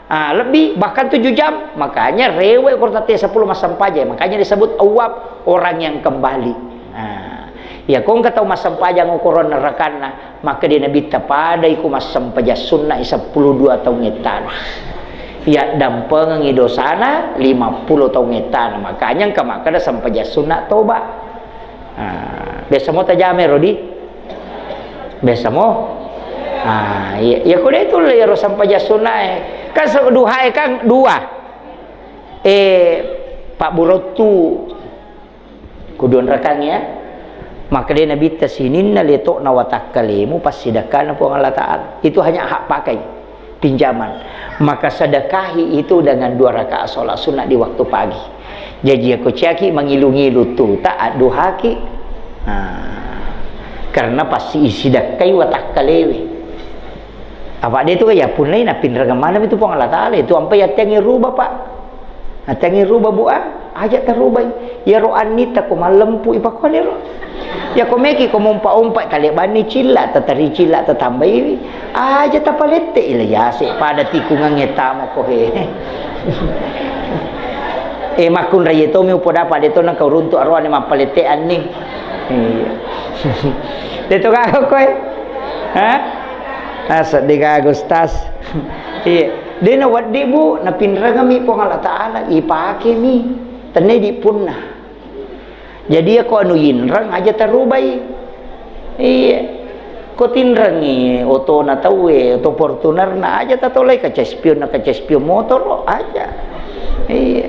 ah, lebih, bahkan tujuh jam. Makanya rewek ko tate sepuluh massempajang. Makanya disebut awwab, orang yang kembali. Ah, ya ko engka tau massempajang ukurun rakanna, maka dia Nabi tapadai ku massempajang sunna sepuluh dua taung ettana. Ya dampengengi dosana lima puluh taung ettana. Makanya engka makkeda sempajang sunna toba. Ah, biasa mo tajame rodi? Biasa mo? Ah, iya, iya ko de tu le ro sempajang sunna e. Kan se-, duha e kan dua. Eh, Pak Burottu. Kudu onrakang ya. Maka dia Nabi ta sininna letokna watakkalemu passidakkana Puang Allah Ta'ala. Itu hanya hak pakai, pinjaman. Maka sedekahi itu dengan dua rakaat sholat sunnah di waktu pagi. Jaji ako ciaki mangilu-ngilu tu tak adduhaki. Nah, karena pasti isidakkai watakkalewe. Apa de tu ya punnai napinrengeng maneng itu Puang Allah Ta'ala itu ampai attengi ruba, Pak. Attengi ruba, Bu, ah. Aja tarubai. Ya ro annita ko mallempu ipakone ro. Ya ko meki ko mompa-ompa talebanni cilla, tatari cilla tatambaiwi. Aja tapalette ila yase pada tikungangnge tama ko he. Eh, makkunrai tomi upoda pada to nang kau runtu aroane mappalette anni. Iya. De to gaga koe. Ha? Asa de gaga Ustaz. Iya. De na weddi, Bu, napinrengemi Puang Allah Ta'ala, ipakemi. Tenne di punna. Jadi ya ko anu yinreng aja tarubai. Iya. Ko tinrengi otona tauwe, oto Fortunerna aja tatolai kaca spion na kaca spion motor aja. Iya.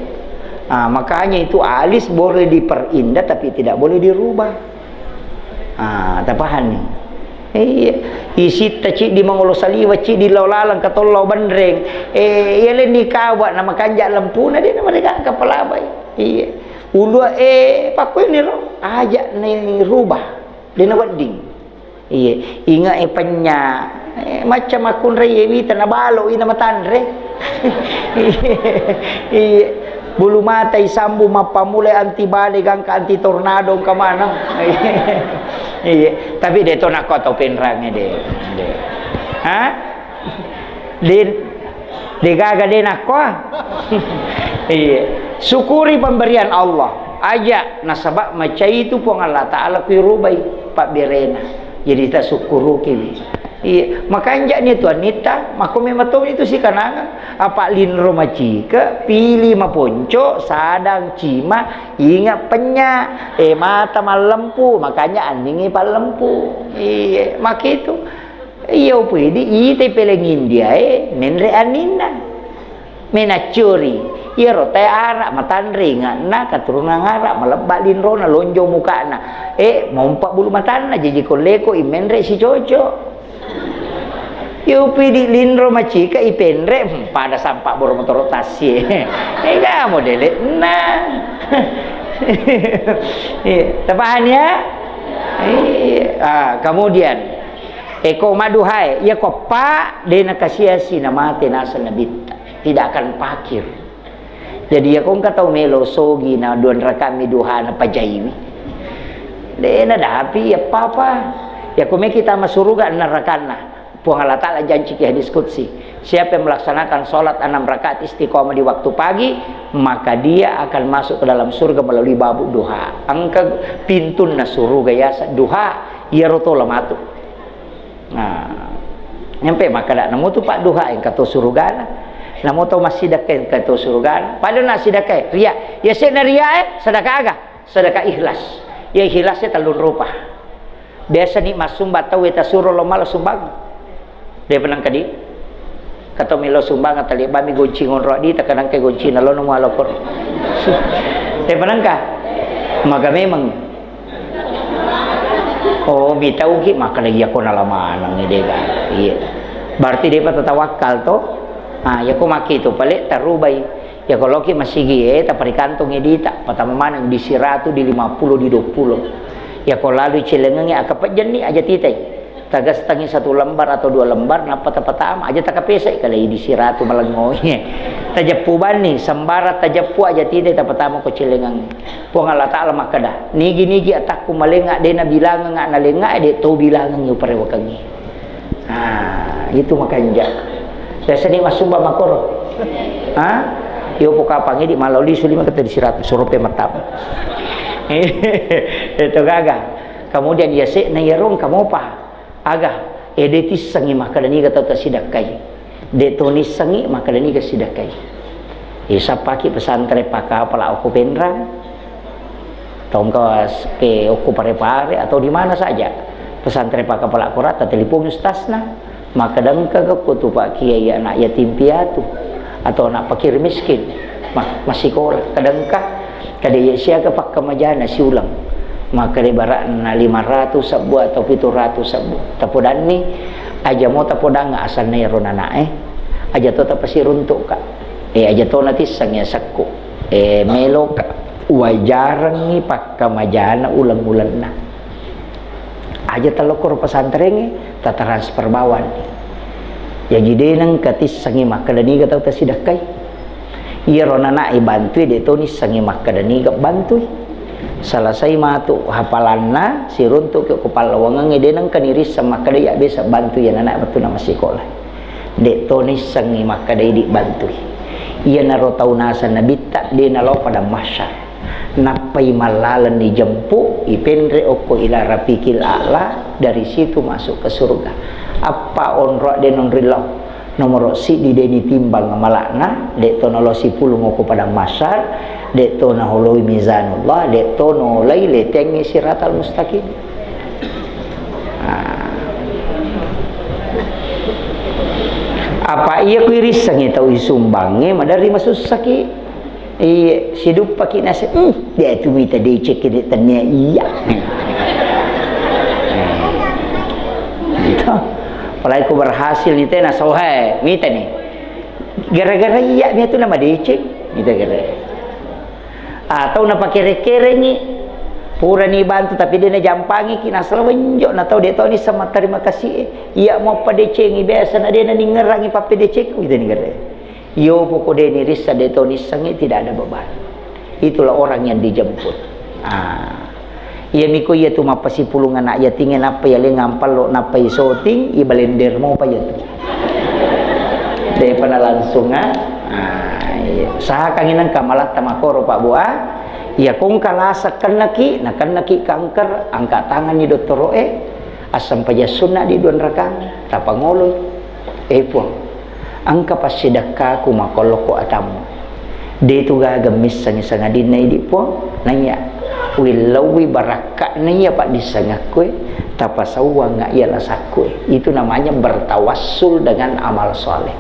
Ah, makanya itu alis boleh diperindah tapi tidak boleh dirubah. Ah, tapahani? Iya. Isitta ciddi mangolo saliwa, ciddi lao laleng katollau benreng. Eh, iya lenni kawa na makanja lempuna de na mereka kapalabai. Iya. Ulua, eh, pakkuiniro aja ni rubah. De na wedding. Iya, inga e penya. Eh, macca makkunrai e wita na balo ina matanre. Iya. Bulu mata isambu mappamulai anti bale gangka anti tornado engka maneng. Iya, tapi de to nakko tau penrange de. De. Ha? De, de gaga de nakko. Iya. Syukuri pemberian Allah. Aja nasaba macai itu Puang Allah Ta'ala kuirubai pabberena. Jadi tasukkuruki. Iya, makanja ni tuannitta, makko memang to itu sikanangan. Apa linro macike, pili maponco, sadang cima, inga penya, eh, mata mallempu, makanya anningi pallempu. Iya, makitu. Iya, upidi ite peleng India, eh, menre anninna. Menaccuri, iyaro tae Arab, matanre inge'na, keturunan Arab, malebba linrona, lonjong muka'na. Eh, mompa bulu matanna, jaji kolleko imenre sicoco. Iyupidi linro macika ipenre, hmm, pada sampa boro motoro tassi. Eh, kamu dele. Nah. Iya, tapaham ya? Iya. Ah, kemudian, eko maduhae, iya ko pa, de nakasiasi namate naseng nabitta. Tidak akan pakir. Jadi, iyako engka tau melo sogi na dua rakaat mi duhana pajaiwi. De nadapi iya papa. Iyako meki tama suruga enam rakaatna. Puang Allah Ta'ala janci ki hadis qudsi, "Siapa yang melaksanakan sholat enam rakaat istiqomah di waktu pagi, maka dia akan masuk ke dalam surga melalui babu duha." Engka pintunna suruga yasa duha, iyaro tola matu. Nah, nyampe makkeda, "Namo tu padduha engka to surugana, namo to massidekka engka to surugana." Padahal na sidekka, ria. Ya sena ria, eh, sedekah aga? Sedekah ikhlas. Ya ikhlas ya tellung rupa. Biasa ni massumba tau eta suro lo mala sumbang. Dia pernah kadi? Kata melo sumbang, tali bami gonci ngonro di, takadang ke gonci na lo nemu alokor. Dia pernah ka? Maka memang Oh, mitauki makkeda, "Iyako nala maneng de ga." Iya. Berarti depa tatawakkal to. Ah, iyako makkitu pale tarubai. Iyako loki masigi e, taparikantongi dita, patama maneng di siratu, di lima puluh, di dua puluh. Iyako lalui celengengnge, akapejjenni aja titai. Tagastangi satu lembar atau dua lembar, nappa tapatama aja, takapesai kalai di siratu malengngoi. Tajeppu banni, sembara tajeppu aja titai, tapatama ko celengengnge. Puang Allah Ta'ala makkeda, "Nigi-nigi atakku malenga, de nabilangenga nalenga, de to bilangengi uparewakengi." Ah, itu makanja. Biasa ni massumba makoro. Ha? Yo pokapang idi maloli sulima kata di siratu, surupe matama. Itu gaga. Kemudian ya sekna yarong kamopa. Aga, ede tissengi makkeda niga tau tasidakkai. De to nissengi makkeda niga sidakkai. Isappaki pesantren Pakapala okko Penrang, tongka s-, ke okko Pare-Pare atau di mana saja. Pesantren Pakapala ko rata, telepon ustasna, makkeda engka ko tu Pak Kiai anak yatim piatu atau anak fakir miskin, ma-, masikola. Kadangka Kada iya siaga pakkamajana siuleng. Makkeda ibaratna lima ratus sebbu atau pitu ratus sebbu. Tapodanni, aja mo tapodang asanna ero nanae. Aja to tapasiruntuk ka. Eh, aja to natisseng ya sekku. Eh, melo ka. Wajarengngi pakkamajana uleng-ulenna. Aja talokkoro pesantrengnge, tatransfer bawang. Jaji de nengka tissengi makkeda niga tau tasidakkai. Iyaro nanae bantui de to nissengi makkeda niga bantui. Selesai matu hafalanna, siruntuki ko pallawangengnge, de nengka nirisseng makkeda iya besa bantui iya nanae wettunna massikola. De to nissengi makkeda idi bantui. Iyanaro tau naseng nabitta de nalao padang mahsyar. Nappai mallaleng dijemput, ipenre okko ila rafiqil a'la, dari situ masuk ke surga. Appa onro de nonri lao. Nomoro siddi de nitimbang amala'na, de to nalo sipulung okko padang mahsyar, de to naholoi mizanullah, de to nolai letengngi siratal mustaqim. Ah. Apa iya kuirissengi tau isumbangnge, maderri masussaki. Iya, siduppaki nase, "Hmm, de tu mita decekki de tennia iya." Gitu. Apalagi ku berhasil ni tena sohe, mita ni. Gara-gara iya mia tu nama decek, mita gara. Atau napakere-kerengi, purani bantu tapi de najampangiki, nasala wenjo, natau de toni sama terima kasih. Iya mo padecengi biasa na de naningerangi pappedecekku, gitu ni gara. Iyo poko de nirissa de to nissengngi, tidak ada beban. Itulah orang yang dijemput. Ah. Iya miko iya tu mappasipulung anak yatingnge nappa iya lengang pallo nappa isoting, ibalender mopa iya tu. Depa na langsung ah. Ah, iya. Usahakan inang kamalatta makoro Pak Bu ah. Iya kongka lasa kennaki, na kennaki kanker, angkat tangan ni dottoro e. Assempajang sunna di dua rakang, tapangoloi. Eh Puang, engka passidekkaku makollokko atammu. De tu gaga missengngi sangadinna idi Puang, naiya willauwi barakka'na iya paddissengekku e, tapasauwang iya lasakku e. Itu namanya bertawassul dengan amal soleh.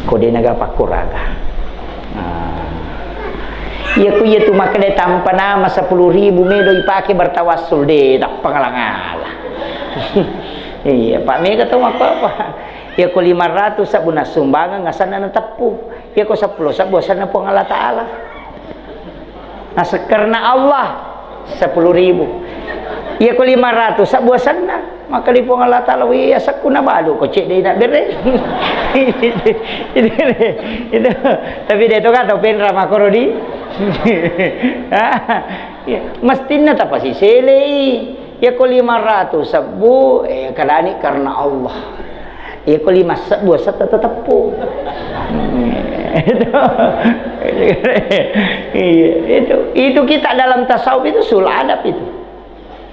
Ko de naga pakkuraga. Ah. Iya ku iya tu makkeda tampa nama sepuluh ribu medo ipake bertawassul de, tappa ngala-ngala. Iya, Pak, mega tau makkua apa? Iya ko lima ratus sabbu nassumbangeng asenna nateppu. Iya ko seppulo sabbu asenna Puang Allah Taala. Naseng karena Allah, sepuluh ribu. Iya ko lima ratus sabbu asenna. Maka di Puang Allah Taala, wih, asekku nabalu ko cedde na bere. Itu, itu, itu. Tapi de to kan tau penra makoro di. Iya, mestinna tapasiselei. Iya ko lima ratus sabbu, eh, kadani karena Allah. Iya ko lima sabbu asetta teteppu. Itu. Iya, itu. Itu kita dalam tasawuf itu sul adab itu.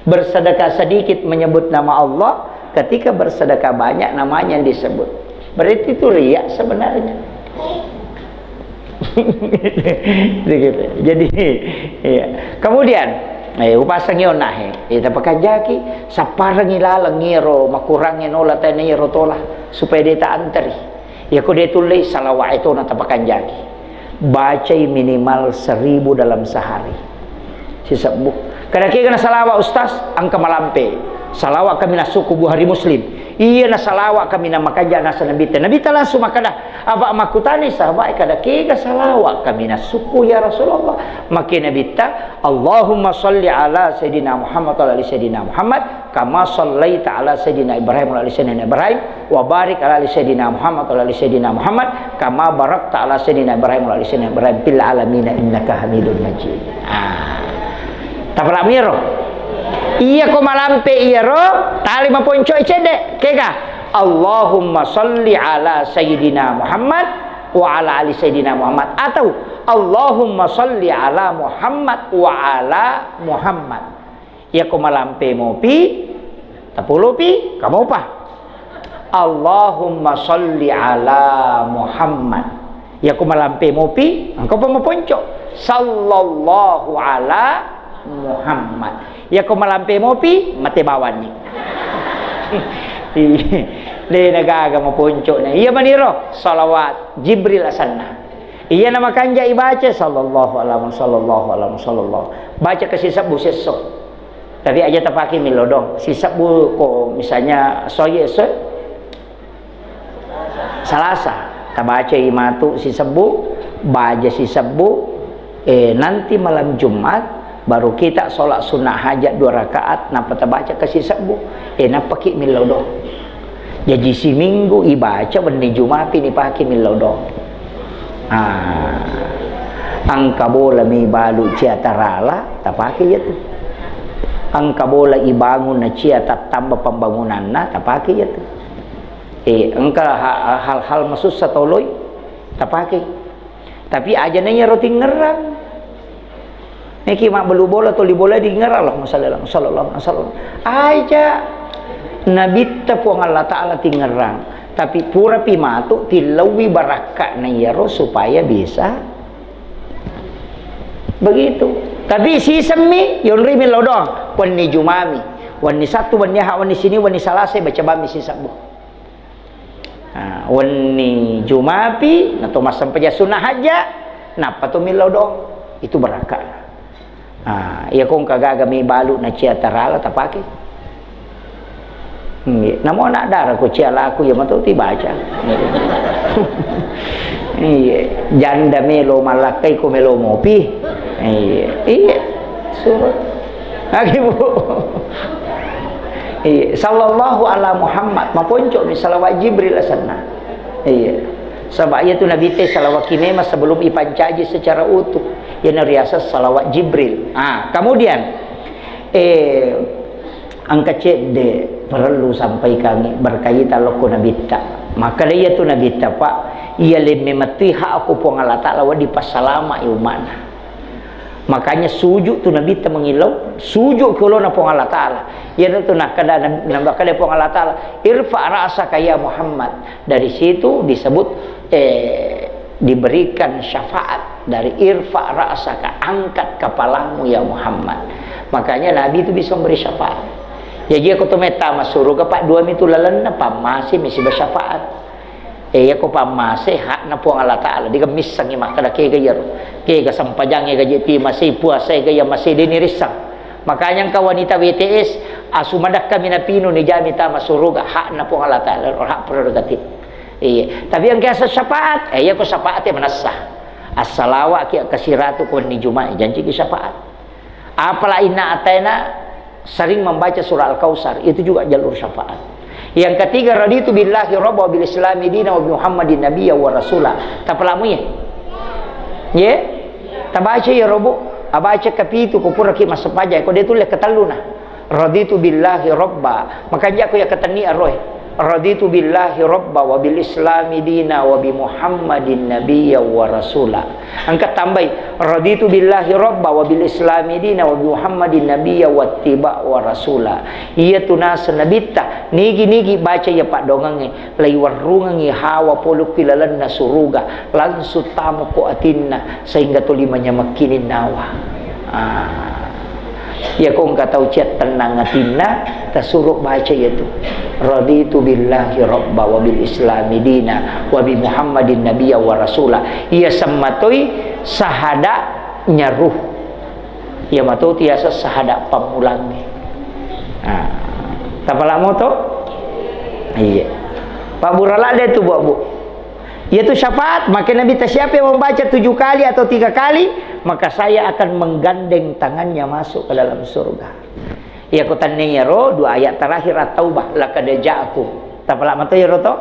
Bersedekah sedikit menyebut nama Allah, ketika bersedekah banyak namanya yang disebut. Berarti itu riak sebenarnya. Begitu. Jadi, iya. Kemudian, eh, upasangi onahe, eh, tapakanjaki, sapparengi laleng iyaro makurangnge nola tena iyaro tola, supaya de ta anteri. Iya ko de tullei, salawat e tona tapakanjaki. Bacai minimal seribu dalam sehari. Sisebbu. Kada kega na salawat, Ustaz, engka malampe. Salawat kami nasukku Bukhari Muslim. Iya na salawat kami na makanja nasa Nabitta. Nabitta langsung makkada, apa makkutani sahabat, kada kega salawat kami nasukku ya Rasulullah. Make Nabitta, Allahumma salli ala Sayyidina Muhammad wa ala ali Sayyidina Muhammad, kama sallaita ala Sayyidina Ibrahim wa ala ali Sayyidina Ibrahim, wa barik ala ali Sayyidina Muhammad wa ala ali Sayyidina Muhammad, kama barakta ala Sayyidina Ibrahim wa ala ali Sayyidina Ibrahim fil alamina innaka Hamidun Majid. Ah. Tapalak miro. Iya ko malampe iyaro, tali maponco cedde. Kega? Allahumma salli ala Sayyidina Muhammad wa ala ali Sayyidina Muhammad, atau Allahumma salli ala Muhammad wa ala Muhammad. Iya ko malampe mopi, tapolopi, kamopa. Allahumma salli ala Muhammad. Iya ko malampe mopi, engka pa maponco. Sallallahu ala Muhammad. Iya ko malampe mopi, mate bawanni. De na gaga maponco na. Iya maniro, salawat Jibril asenna. Iya na makanja ibaca, sallallahu ala Muhammad, sallallahu ala Muhammad, sallallahu. Baca ke sisebbu sesso. Tapi aja tapake millau doang. Sisebbu ko misalnya soye esso, Salasa, tabacai matu sisebbu, baja sisebbu, eh, nanti malam Jumat baru kita sholat sunnah hajat dua rakaat, nappa tabaca ke sisebbu, eh, nappaki millau doang. Jaji siminggu ibaca wenni Jumapi nipake millau doang. Ah, engka bola mi balu cia tarala, tapake iya tu. Engka bola ibangun na cia tattamba pembangunanna, tapake iya tu. Eh, engka ha-, hal-hal masussa toloi, tapake. Tapi aja na iyaro tingerang. Niki mabbelu bola, toli bola dingerang, Allahumma shalli ala Muhammad, sallallahu alaihi wasallam. Aja. Nabitta Puang Allah Ta'ala tingerang. Tapi purapi matu tillauwi barakka'na iyaro supaya bisa begitu. Tapi sisemmi, yonrimi lao doang. Wenni Jumami, wenni Sattu, wenni Aha, wenni Sini, wenni Salasa, baca bammi sisebbu. Nah, wenni Jumapi, nato massempajang sunnah hajja, nappa to millau doang. Itu barakka. Ah, iya ko engka gaga mi balu na cia tarala tapake. Iya. Namo anak dara ko cia laku iya mato tibaca. Iya. Janda melo mallakkai ko melo mopi. Iya. Iya. Suruh. Lagi, Bu. Iya, sallallahu ala Muhammad, maponco mi salawat Jibril asenna. Iya. Saba' iyatu Nabitta salawaki memang sebelum ipancaji secara utuh. Iyana riaseng salawat Jibril. Ah, kemudian, eh, engka cedde' perlu sampaikangi berkaitan lokko Nabitta. Makkeda iyatu Nabitta, Pak, iya lemme mettui hak ko Puang Allah Ta'ala wedding passalama'i umma'na. Makanya sujud tu Nabitta mengillau, sujud ke olona Puang Allah Ta'ala. Iyana tu nakkeda, nakkeda Puang Allah Ta'ala, "Irfa' ra'saka ya Muhammad." Dari situ disebut, eh, diberikan syafaat dari "Irfa' ra'saka", angkat kepalamu ya Muhammad. Makanya Nabi itu bisa memberi syafaat. Jadi aku tu metta masuk surga, Pak, dua mitu lalenna, pammase mi siba syafaat. Eh, iyako pammase hakna Puang Allah Ta'ala, digemmissangi makkeda kega iyaro. Kega sempajang, ega je timasei, puasa ega iya masei, de' nirissang. Makanya engka wanita W T S, asu madakka mi napinu, nijami tama suruga, hakna Puang Allah Ta'ala, hak prerogatif. Iya. Tapi engka asa syafaat, eh, iyako syafaat ya manessa. Assalawa ki kasiratu ko wenni Jumat, janji ki syafaat. Apala inna ataina sering membaca surah Al-Kautsar, itu juga jalur syafaat. Yang ketiga, "Raditu billahi rabba wa bil islami dina wa bi Muhammadin nabiyya wa rasula." Tapalamu ye? Ye? Tabaca ya robu, abaca kapitu ko pura ki massepaja, ko de' tulle katelluna. "Raditu billahi rabba." Makanja ko ya katenni aroe. "Raditu billahi rabba wa bil islami dina wa bi Muhammadin nabiyya wa rasula." Engka tambai, "Raditu billahi rabba wa bil islami dina wa bi Muhammadin nabiyya wattiba wa rasula." Iyatu naseng Nabitta, nigi-nigi baca iya paddoangengnge, laiwarrungengngi hawa polokki lalenna suruga, langsung tamo ko atinna, sehingga tuli manyamekki ninnawa. Ah. Iyako engka tau ciattennang atinna, tasuro baca iyatu. "Raditu billahi rabba wa bil islami dina wa bi Muhammadin nabiyya wa rasula." Iya semmatoi sahada nyaru. Iya mato tiasa sahada pammulangnge. Nah, tapala moto? Iya. Pak Burala de' tu, Bu, Bu. Yaitu syafaat, maka Nabitta, "Siapa yang membaca tujuh kali atau tiga kali, maka saya akan menggandeng tangannya masuk ke dalam surga." Iya, ko tenne iyaro dua ayat terakhir At-Taubah, "Laqad ja'akum." Tapala mato iyaro to?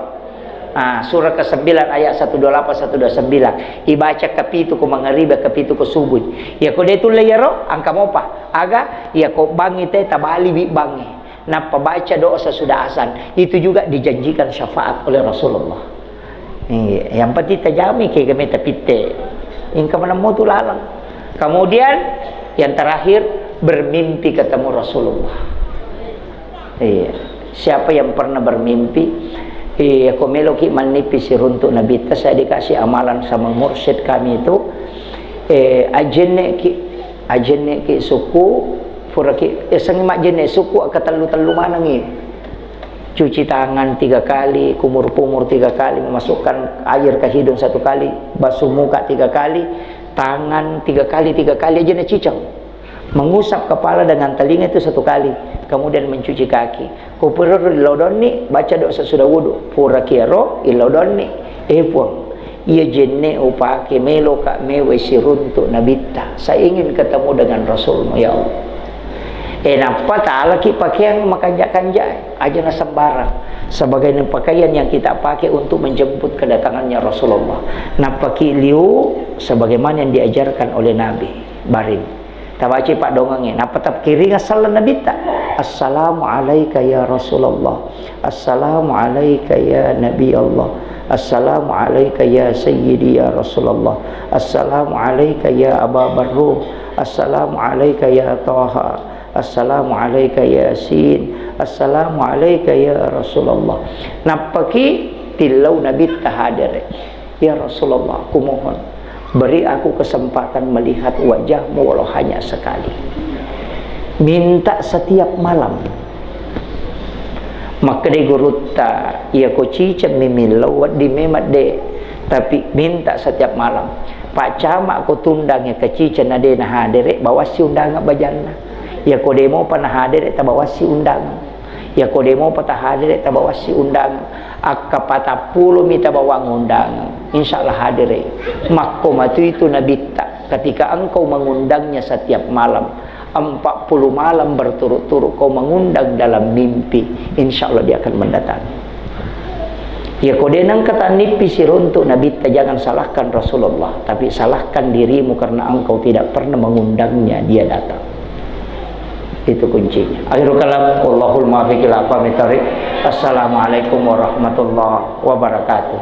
Ah, surah kesembilan ayat satu dua lapan, satu dua sembilan. Ibaca kapitu ko mangariba, kapitu ko subuh. Iya, ko de' tulle iyaro, engka mopa. Aga, iya, ko bangi te tabali wi bangi. Nappa baca doa sesudah azan. Itu juga dijanjikan syafaat oleh Rasulullah. Iya, yang penting tajami ke game tapitte. Engka maneng motu lalang. Kemudian yang terakhir, bermimpi ketemu Rasulullah. Iya. Siapa yang pernah bermimpi? Iya, ko meloki mannipi siruntuk Nabitta, saya dikasih amalan sama mursyid kami itu. Eh, ajenne ki, ajenne ki suku, pura ki, eh, sengi majenne suku, aka tellu-tellu manengi. Cuci tangan tiga kali, kumur-kumur tiga kali, memasukkan air ke hidung satu kali, basuh muka tiga kali, tangan tiga kali, tiga kali aja naciceng. Mengusap kepala dengan telinga itu satu kali, kemudian mencuci kaki. Ko pura illau donni, baca doa sesudah wudu. Pura kiaro, illau donni. Eh, Puang, iya jenne upake meloka mewai siruntuk Nabitta. Saya ingin ketemu dengan Rasulmu, ya Allah. Eh, nappa talaki pakeang makanja-kanja, aja na sembarang. Sebagai pakaian yang kita pakai untuk menjemput kedatangannya Rasulullah. Nappaki liu sebagaimana yang diajarkan oleh Nabi. Baring. Tabaca paddoangengnge, nappa takiringa sallang Nabitta. "Assalamu alaika ya Rasulullah. Assalamu alaika ya Nabi Allah. Assalamu alaika ya Sayyidi ya Rasulullah. Assalamu alaika ya Aba Barruh. Assalamu alaika ya Taha. Assalamu alaika ya Yasin. Assalamu alaika ya Rasulullah." Nappaki tillau Nabitta hadere. "Ya Rasulullah, aku mohon, beri aku kesempatan melihat wajahmu walau hanya sekali." Minta setiap malam. Makkedai gurutta, "Iya ko ciceng mi millau, wedding memang de', tapi minta setiap malam. Pak Camat ko tundangi ke ciceng na de' na hadere, bawassi undangan bajanna. Iya ko de' mopa na hadere, tabawassi undangan." Iya ko de' mopa tahadere, tabawassi undangan. Akka patappulo mi tabawang undangan. Insya Allah hadere. Makko matu itu Nabitta. Ketika engkau mengundangnya setiap malam, empat puluh malam berturut-turut kau mengundang dalam mimpi, insya Allah dia akan mendatangi. Iya, ko de' nengka tannippi siruntu' Nabitta, jangan salahkan Rasulullah, tapi salahkan dirimu karena engkau tidak pernah mengundangnya dia datang. Itu kuncinya. Akhirul kalam, wallahul muwaffiq ila aqwamit thariq. Assalamualaikum warahmatullahi wabarakatuh.